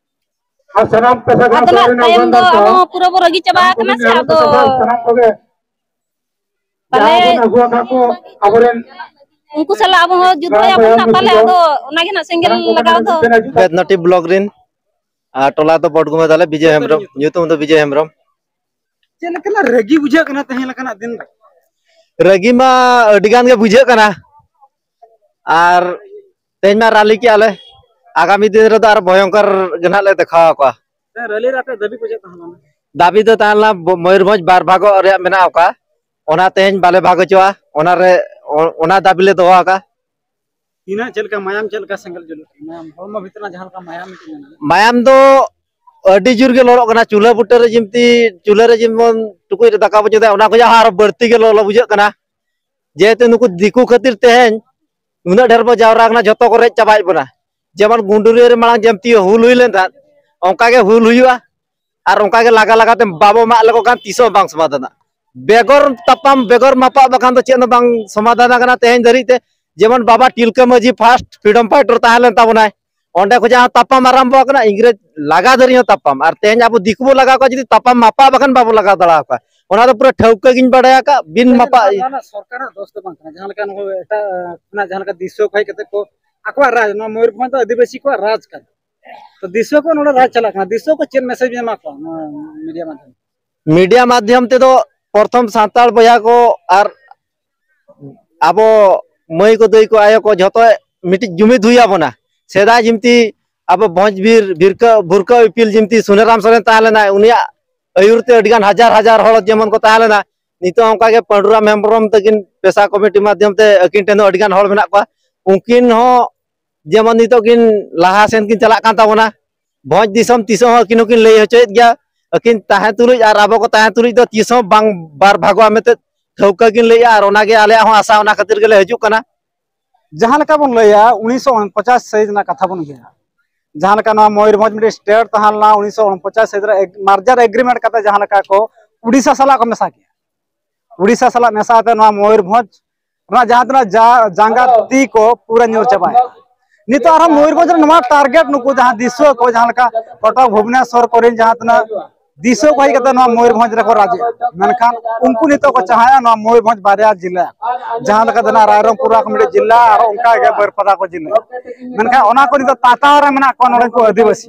ᱟᱨ ᱥᱟᱱᱟᱢ ᱯᱮᱥᱟ ᱟᱫᱚ ᱱᱟᱜ ᱛᱟᱭᱚᱢ ᱫᱚ ᱟᱵᱚ ᱦᱚᱸ ᱯᱩᱨᱟᱹ ᱵᱚ ᱨᱟᱹᱜᱤ ᱪᱟᱵᱟ ᱟᱠᱟᱱᱟ ᱥᱮ, ᱟᱫᱚ ᱥᱟᱱᱟᱢ ᱠᱚᱜᱮ ᱯᱟᱞᱮ ᱡᱟᱦᱟᱸ ᱵᱚᱱ ᱟᱹᱜᱩ ᱟᱠᱟᱫ ᱠᱚ ᱟᱵᱚᱨᱮᱱ ᱩᱱᱠᱩ ᱥᱟᱞᱟᱜ ᱟᱵᱚ ᱦᱚᱸ ᱡᱩᱛ ᱜᱟᱲᱟ ᱦᱩᱭ ᱟᱵᱚᱱ ᱵᱚᱭᱦᱟ ᱱᱟᱜ ᱯᱟᱞᱮ, ᱢᱤᱥᱤ ᱠᱚ, ᱟᱫᱚ ᱚᱱᱟ ᱜᱮ ᱱᱟᱜ ᱥᱮᱸᱜᱮᱞ ᱥᱟᱱᱟᱢ ᱠᱚ ᱞᱟᱜᱟᱣ ᱫᱚ᱾ ᱢᱤᱫᱴᱮᱱ ᱟᱹᱰᱤ ᱵᱮᱫᱱᱟᱴᱤ ᱵᱞᱚᱠ ᱨᱮᱱ, ᱟᱨ ᱴᱚᱞᱟ ᱫᱚ ᱵᱚᱴᱜᱩᱢᱟ ᱛᱟᱞᱮ, ᱵᱤᱡᱚᱭ ᱦᱮᱢᱵᱨᱚᱢ, ᱧᱩᱛᱩᱢ ᱫᱚ ᱵᱤᱡᱚᱭ ᱦᱮᱢᱵᱨᱚᱢ᱾ ᱪᱮᱫ ᱞᱮᱠᱟᱱᱟᱜ ᱨᱟᱹᱜᱤ ᱵᱩᱡᱷᱟᱹᱜ ᱠᱟᱱᱟ ᱛᱮᱦᱮᱧ ᱞᱮᱠᱟᱱᱟᱜ ᱫᱤᱱ ᱨᱮ? ᱨᱟᱹᱜᱤ ᱢᱟ ᱟᱹᱰᱤ ᱜᱟᱱ ᱜᱮ ᱵᱩᱡᱷᱟᱹᱜ ᱠᱟᱱᱟ, ᱟᱨ ᱛᱮᱦᱮᱧ ᱢᱟ ᱨᱟᱞᱤ ᱠᱮᱜᱼᱟ ᱞᱮ, ᱟᱜᱟᱢᱤ ᱫᱤᱱ ᱨᱮᱫᱚ ᱟᱨ ᱵᱷᱚᱭᱚᱝᱠᱚᱨ ᱜᱮ ᱱᱟᱜ ᱞᱮ ᱫᱮᱠᱷᱟᱣ ᱟᱠᱚᱣᱟ᱾ ᱦᱮᱸ, ᱨᱟᱹᱞᱤ ᱨᱮ ᱟᱯᱮ ᱫᱟᱹᱵᱤ ᱠᱚ ᱪᱮᱫ ᱛᱟᱦᱮᱸ ᱞᱮᱱᱟ? ᱫᱟᱹᱵᱤ ᱫᱚ ᱛᱟᱦᱮᱸ ᱞᱮᱱᱟ ᱵᱚ-, ᱢᱚᱭᱩᱨᱵᱷᱚᱸᱡᱽ ᱵᱟᱨ ᱵᱷᱟᱜᱚᱜ ᱨᱮᱭᱟᱜ ᱢᱮᱱᱟᱜ ᱟᱠᱟᱫ, ᱚᱱᱟ ᱛᱮᱦᱮᱧ ᱵᱟᱞᱮ ᱵᱷᱟᱜᱽ ᱦᱚᱪᱚᱜᱼᱟ, ᱚᱱᱟ ᱨᱮ, ᱚ-, ᱚᱱᱟ ᱫᱟᱹᱵᱤ ᱞᱮ ᱫᱚᱦᱚ ᱟᱠᱟᱫ᱾ ᱛᱤᱱᱟᱹᱜ ᱪᱮᱫ ᱞᱮᱠᱟ ᱢᱟᱭᱟᱢ, ᱪᱮᱫ ᱞᱮᱠᱟ ᱥᱮᱸᱜᱮᱞ ᱡᱩᱞᱩᱜ ᱠᱟᱱᱟ? ᱢᱟᱭᱟᱢ, ᱦᱚᱲᱢᱚ ᱵᱷᱤᱛᱨᱤ ᱨᱮᱱᱟᱜ ᱡᱟᱦᱟᱸ ᱞᱮᱠᱟ ᱢᱟᱭᱟᱢ ᱢᱤᱫᱴᱮᱱ ᱢᱮᱱᱟᱜᱼᱟ᱾ ᱢᱟᱭᱟᱢ ᱫᱚ ᱟᱹᱰᱤ ᱡᱳᱨ ᱜᱮ ᱞᱚᱞᱚᱜ ᱠᱟᱱᱟ᱾ ᱪᱩᱞᱦᱟᱹ ᱵᱩᱴᱟᱹ ᱨᱮ ᱡᱮᱢᱛᱤ, ᱪᱩᱞᱦᱟᱹ ᱨᱮ ᱡᱮᱢᱚᱱ ᱴᱩᱠᱩᱡ ᱨᱮ ᱫᱟᱠᱟ ᱵᱚᱱ ᱪᱚᱸᱫᱟᱭᱟ, ᱚᱱᱟ ᱠᱷᱚᱱᱟᱜ ᱦᱚᱸ ᱟᱨᱚ ᱵᱟᱹᱲᱛᱤ ᱜᱮ ᱞᱚᱞᱚ ᱵᱩᱡᱷᱟᱹᱜ ᱠᱟᱱᱟ᱾ ᱡᱮᱦᱮᱛᱩ ᱱᱩᱠᱩ ᱫᱤᱠᱩ ᱠᱷᱟᱹᱛᱤᱨ ᱛᱮᱦᱮᱧ ᱩᱱᱟᱹᱜ ᱰᱷᱮᱨ ᱵᱚ ᱡᱟᱣᱨᱟ ᱠᱟᱱᱟ, ᱡᱷᱚᱛᱚ ᱠᱚ ᱨᱮᱡ ᱪᱟᱵᱟᱭᱮᱫ ᱵᱚᱱᱟ᱾ ᱡᱮᱢᱚᱱ ᱜᱩᱸᱰᱩᱨᱤᱭᱟᱹ ᱨᱮ ᱢᱟᱲᱟᱝ ᱡᱮᱢᱛᱤ ᱦᱩᱞ ᱦᱩᱭ ᱞᱮᱱ ᱛᱟᱦᱮᱸᱫ, ᱚᱱᱠᱟ ᱜᱮ ᱦᱩᱞ ᱦᱩᱭᱩᱜᱼᱟ᱾ ᱟᱨ ᱚᱱᱠᱟ ᱜᱮ ᱞᱟᱜᱟ ᱞᱟᱜᱟ ᱛᱮ ᱵᱟᱵᱚ ᱢᱟᱜ ᱞᱮᱠᱚ ᱠᱷᱟᱱ ᱛᱤᱥ ᱦᱚᱸ ᱵᱟᱝ ᱥᱚᱢᱟᱫᱷᱟᱱᱟ᱾ ᱵᱮᱜᱚᱨ ᱛᱟᱯᱟᱢ, ᱵᱮᱜᱚᱨ ᱢᱟᱯᱟᱜ ᱵᱟᱠᱷᱟᱱ ᱫᱚ ᱪᱮᱫ ᱦᱚᱸ ᱵᱟᱝ ᱥᱚᱢᱟᱫᱷᱟᱱ ᱟᱠᱟᱱᱟ᱾ ᱛᱮᱦᱮᱧ ᱫᱷᱟᱹᱨᱤᱡ ᱛᱮ ᱡᱮᱢᱚᱱ ᱵᱟᱵᱟ ᱛᱤᱞᱠᱟᱹ ᱢᱟᱹᱡᱷᱤ first freedom fighter ᱛᱟᱦᱮᱸ ᱞᱮᱱ ᱛᱟᱵᱚᱱᱟᱭ, ᱚᱸᱰᱮ ᱠᱷᱚᱱᱟᱜ ᱦᱚᱸ ᱛᱟᱯᱟᱢ ᱟᱨᱟᱢᱵᱚ ᱟᱠᱟᱱᱟ, ᱤᱝᱨᱮᱡᱽ ᱞᱟᱜᱟ ᱫᱷᱟᱹᱨᱤᱡ ᱦᱚᱸ ᱛᱟᱯᱟᱢ᱾ ᱟᱨ ᱛᱮᱦᱮᱧ ᱟᱵᱚ ᱫᱤᱠᱩ ᱵᱚ ᱞᱟᱜᱟ ᱠᱚᱣᱟ, ᱡᱩᱫᱤ ᱛᱟᱯᱟᱢ ᱢᱟᱯᱟᱜ ᱵᱟᱠᱷᱟᱱ ᱵᱟᱵᱚ ᱞᱟᱜᱟ ᱫᱟᱲᱮ ᱟᱠᱚᱣᱟ᱾ ᱚᱱᱟ ᱫᱚ ᱯᱩᱨᱟᱹ ᱴᱷᱟᱹᱣᱠᱟᱹ ᱜᱤᱧ ᱵᱟᱰᱟᱭ ᱟᱠᱟᱫ, ᱵᱤᱱ ᱢᱟᱯᱟᱜ᱾ ᱱᱚᱣᱟ ᱨᱮᱱᱟᱜ ᱥᱚᱨᱠᱟᱨᱟᱜ ᱫᱳᱥ ᱫᱚ ᱵᱟᱝ ᱠᱟᱱᱟ, ᱡᱟᱦᱟᱸ ᱞᱮᱠᱟ ᱱᱚᱜᱼᱚᱭ ᱮᱴᱟᱜ ᱠᱷᱚᱱᱟᱜ ᱡᱟᱦᱟᱸ ᱞᱮᱠᱟ ᱫᱤᱥᱩᱣᱟᱹ ᱠᱚ ᱦᱮᱡ ᱠᱟᱛᱮ ᱠᱚ ᱟᱠᱚᱣᱟᱜ ᱨᱟᱡᱽ, ᱱᱚᱣᱟ ᱢᱚᱭᱩᱨᱵᱷᱚᱸᱡᱽ ᱫᱚ ᱟᱹᱫᱤᱵᱟᱹᱥᱤ ᱠᱚᱣᱟᱜ ᱨᱟᱡᱽ ᱠᱟᱱᱟ᱾ ᱛᱚ ᱫᱤᱥᱩᱣᱟᱹ ᱠᱚ ᱱᱚᱰᱮ ᱨᱟᱡᱽ ᱪᱟᱞᱟᱜ ᱠᱟᱱᱟ, ᱫᱤᱥᱩᱣᱟᱹ ᱠᱚ ᱪᱮᱫ message ᱵᱤᱱ ᱮᱢᱟ ᱠᱚᱣᱟ ᱱᱚᱣᱟ media ᱢᱟᱫᱽᱫᱷᱚᱢ? Media ᱢᱟᱫᱽᱫᱷᱚᱢ ᱛᱮᱫᱚ ᱯᱨᱚᱛᱷᱚᱢ ᱥᱟᱱᱛᱟᱲ ᱵᱚᱭᱦᱟ ᱠᱚ ᱟᱨ ᱟᱵᱚ ᱢᱟᱹᱭ ᱠᱚ, ᱫᱟᱹᱭ ᱠᱚ, ᱟᱭᱳ ᱠᱚ ᱡᱷᱚᱛᱚ ᱢᱤᱫᱴᱤᱡ ᱡᱩᱢᱤᱫ ᱦᱩᱭ ᱟᱵᱚᱱᱟ᱾ ᱥᱮᱫᱟᱭ ᱡᱤᱢᱛᱤ ᱟᱵᱚ ᱵᱷᱚᱸᱡᱽ ᱵᱤᱨ ᱵᱤᱨᱠᱟᱹ ᱵᱷᱩᱨᱠᱟᱹ ᱤᱯᱤᱞ ᱡᱤᱢᱛᱤ ᱥᱩᱱᱮᱨᱟᱢ ᱥᱚᱨᱮᱱ ᱛᱟᱦᱮᱸ ᱞᱮᱱᱟᱭ, ᱩᱱᱤᱭᱟᱜ ᱟᱹᱭᱩᱨ ᱛᱮ ᱟᱹᱰᱤᱜᱟᱱ ᱦᱟᱡᱟᱨ ᱦᱟᱡᱟᱨ ᱦᱚᱲ ᱡᱮᱢᱚᱱ ᱠᱚ ᱛᱟᱦᱮᱸ ᱞᱮᱱᱟ, ᱱᱤᱛᱚᱜ ᱚᱱᱠᱟᱜᱮ ᱯᱟᱹᱰᱩᱨᱟᱢ ᱦᱮᱢᱵᱨᱚᱢ ᱛᱟᱹᱠᱤᱱ ᱯᱮᱥᱟ ᱠᱚᱢᱤᱴᱤ ᱢᱟᱫᱽᱫᱷᱚᱢ ᱛᱮ ᱟᱹᱠᱤᱱ ᱴᱷᱮᱱ ᱦᱚᱸ ᱟᱹᱰᱤᱜᱟᱱ ᱦᱚᱲ ᱢᱮᱱᱟᱜ ᱠᱚᱣᱟ᱾ ᱩᱱᱠᱤᱱ ᱦᱚᱸ ᱡᱮᱢᱚᱱ ᱱᱤᱛᱚᱜ ᱠᱤᱱ ᱞᱟᱦᱟ ᱥᱮᱱ ᱠᱤᱱ ᱪᱟᱞᱟᱜ ᱠᱟᱱ ᱛᱟᱵᱚᱱᱟ᱾ ᱵᱷᱚᱸᱡᱽ ᱫᱤᱥᱚᱢ ᱛᱤᱥ ᱦᱚᱸ ᱟᱹᱠᱤᱱ ᱦᱚᱸᱠᱤᱱ ᱞᱟᱹᱭ ᱦᱚᱪᱚᱭᱮᱫ ᱜᱮᱭᱟ᱾ ᱟᱹᱠᱤᱱ ᱛᱟᱦᱮᱸ ᱛᱩᱞᱩᱡ ᱟᱨ ᱟᱵᱚ ᱠᱚ ᱛᱟᱦᱮᱸ ᱛᱩᱞᱩᱡ ᱫᱚ ᱛᱤᱥ ᱦᱚᱸ ᱵᱟᱝ ᱵᱟᱨ ᱵᱷᱟᱜᱚᱜᱼᱟ ᱢᱮᱱᱛᱮ ᱴᱷᱟᱹᱣᱠᱟᱹ ᱠᱤᱱ ᱞᱟᱹᱭᱮᱜᱼᱟ, ᱟᱨ ᱚᱱᱟᱜᱮ ᱟᱞᱮᱭᱟᱜ ᱦᱚᱸ ᱟᱥᱟ, ᱚᱱᱟ ᱠᱷᱟᱹᱛᱤᱨ ᱜᱮᱞᱮ ᱦᱤᱡᱩᱜ ᱠᱟᱱᱟ᱾ ᱡᱟᱦᱟᱸ ᱞᱮᱠᱟ ᱵᱚᱱ ᱞᱟᱹᱭᱟ, ᱩᱱᱤᱥᱥᱚ ᱩᱱᱯᱚᱪᱟᱥ ᱥᱟᱹᱦᱤᱛ ᱨᱮᱱᱟᱜ ᱠᱟᱛᱷᱟ ᱵᱚᱱ ᱩᱭᱦᱟᱹᱨᱟ, ᱡᱟᱦᱟᱸ ᱞᱮᱠᱟ ᱱᱚᱣᱟ ᱢᱚᱭᱩᱨᱵᱷᱚᱸᱡᱽ ᱢᱤᱫᱴᱮᱱ ᱥᱴᱮᱴ ᱛᱟᱦᱮᱸ ᱞᱮᱱᱟ, ᱩᱱᱤᱥᱥᱚ ᱩᱱᱯᱚᱪᱟᱥ ᱥᱟᱹᱦᱤᱛ ᱨᱮ ᱢᱟᱨᱡᱟᱨ ᱮᱜᱽᱨᱤᱢᱮᱱᱴ ᱠᱟᱛᱮ ᱡᱟᱦᱟᱸ ᱞᱮᱠᱟ ᱠᱚ ᱩᱰᱤᱥᱟ ᱥᱟᱞᱟᱜ ᱠᱚ ᱢᱮᱥᱟ ᱠᱮᱫᱟ, ᱩᱰᱤᱥᱟ ᱥᱟᱞᱟᱜ ᱢᱮᱥᱟ ᱠᱟᱛᱮ ᱱᱚᱣᱟ ᱢᱚᱭᱩᱨᱵᱷᱚᱸᱡᱽ ᱨᱮᱱᱟᱜ ᱡᱟᱦᱟᱸ ᱛᱤᱱᱟᱹᱜ ᱡᱟ-, ᱡᱟᱸᱜᱟ ᱛᱤ ᱠᱚ ᱯᱩᱨᱟᱹ ᱧᱩᱨ ᱪᱟᱵᱟᱭᱮᱱᱟ᱾ ᱱᱤᱛᱚᱜ ᱟᱨᱦᱚᱸ ᱢᱚᱭᱩᱨᱵᱷᱚᱸᱡᱽ ᱨᱮ ᱱᱚᱣᱟ ᱴᱟᱨᱜᱮᱴ, ᱱᱩᱠᱩ ᱡᱟᱦᱟᱸ ᱫᱤᱥᱩᱣᱟᱹ ᱠᱚ, ᱡᱟᱦᱟᱸ ᱞᱮᱠᱟ ᱠᱚᱴᱚᱠ ᱵᱷᱩᱵᱽᱱᱮᱥᱚᱨ ᱠᱚᱨᱮᱱ ᱡᱟᱦᱟᱸ ᱛᱤᱱᱟᱹᱜ ᱫᱤᱥᱩᱣᱟᱹ ᱠᱚ ᱦᱮᱡ ᱠᱟᱛᱮ ᱱᱚᱣᱟ ᱢᱚᱭᱩᱨᱵᱷᱚᱸᱡᱽ ᱨᱮᱠᱚ ᱨᱟᱡᱽ ᱮᱫᱟ, ᱢᱮᱱᱠᱷᱟᱱ ᱩᱱᱠᱩ ᱱᱤᱛᱚᱜ ᱠᱚ ᱪᱟᱦᱟᱭᱟ ᱱᱚᱣᱟ ᱢᱚᱭᱩᱨᱵᱷᱚᱸᱡᱽ ᱵᱟᱨᱭᱟ ᱡᱮᱞᱟ, ᱡᱟᱦᱟᱸ ᱞᱮᱠᱟ ᱫᱚ ᱱᱟᱜ ᱨᱟᱭᱨᱚᱝᱯᱩᱨ ᱠᱚ ᱢᱤᱫᱴᱮᱱ ᱡᱮᱞᱟ ᱟᱨ ᱚᱱᱠᱟ ᱜᱮ ᱵᱟᱹᱨᱯᱟᱫᱟ ᱠᱚ ᱡᱮᱞᱟ᱾ ᱢᱮᱱᱠᱷᱟᱱ ᱚᱱᱟ ᱠᱚ ᱱᱤᱛᱚᱜ ᱛᱟᱛᱟᱣ ᱨᱮ ᱢᱮᱱᱟᱜ ᱠᱚᱣᱟ ᱱᱚᱰᱮ ᱠᱚ ᱟᱹᱫᱤᱵᱟᱹᱥᱤ᱾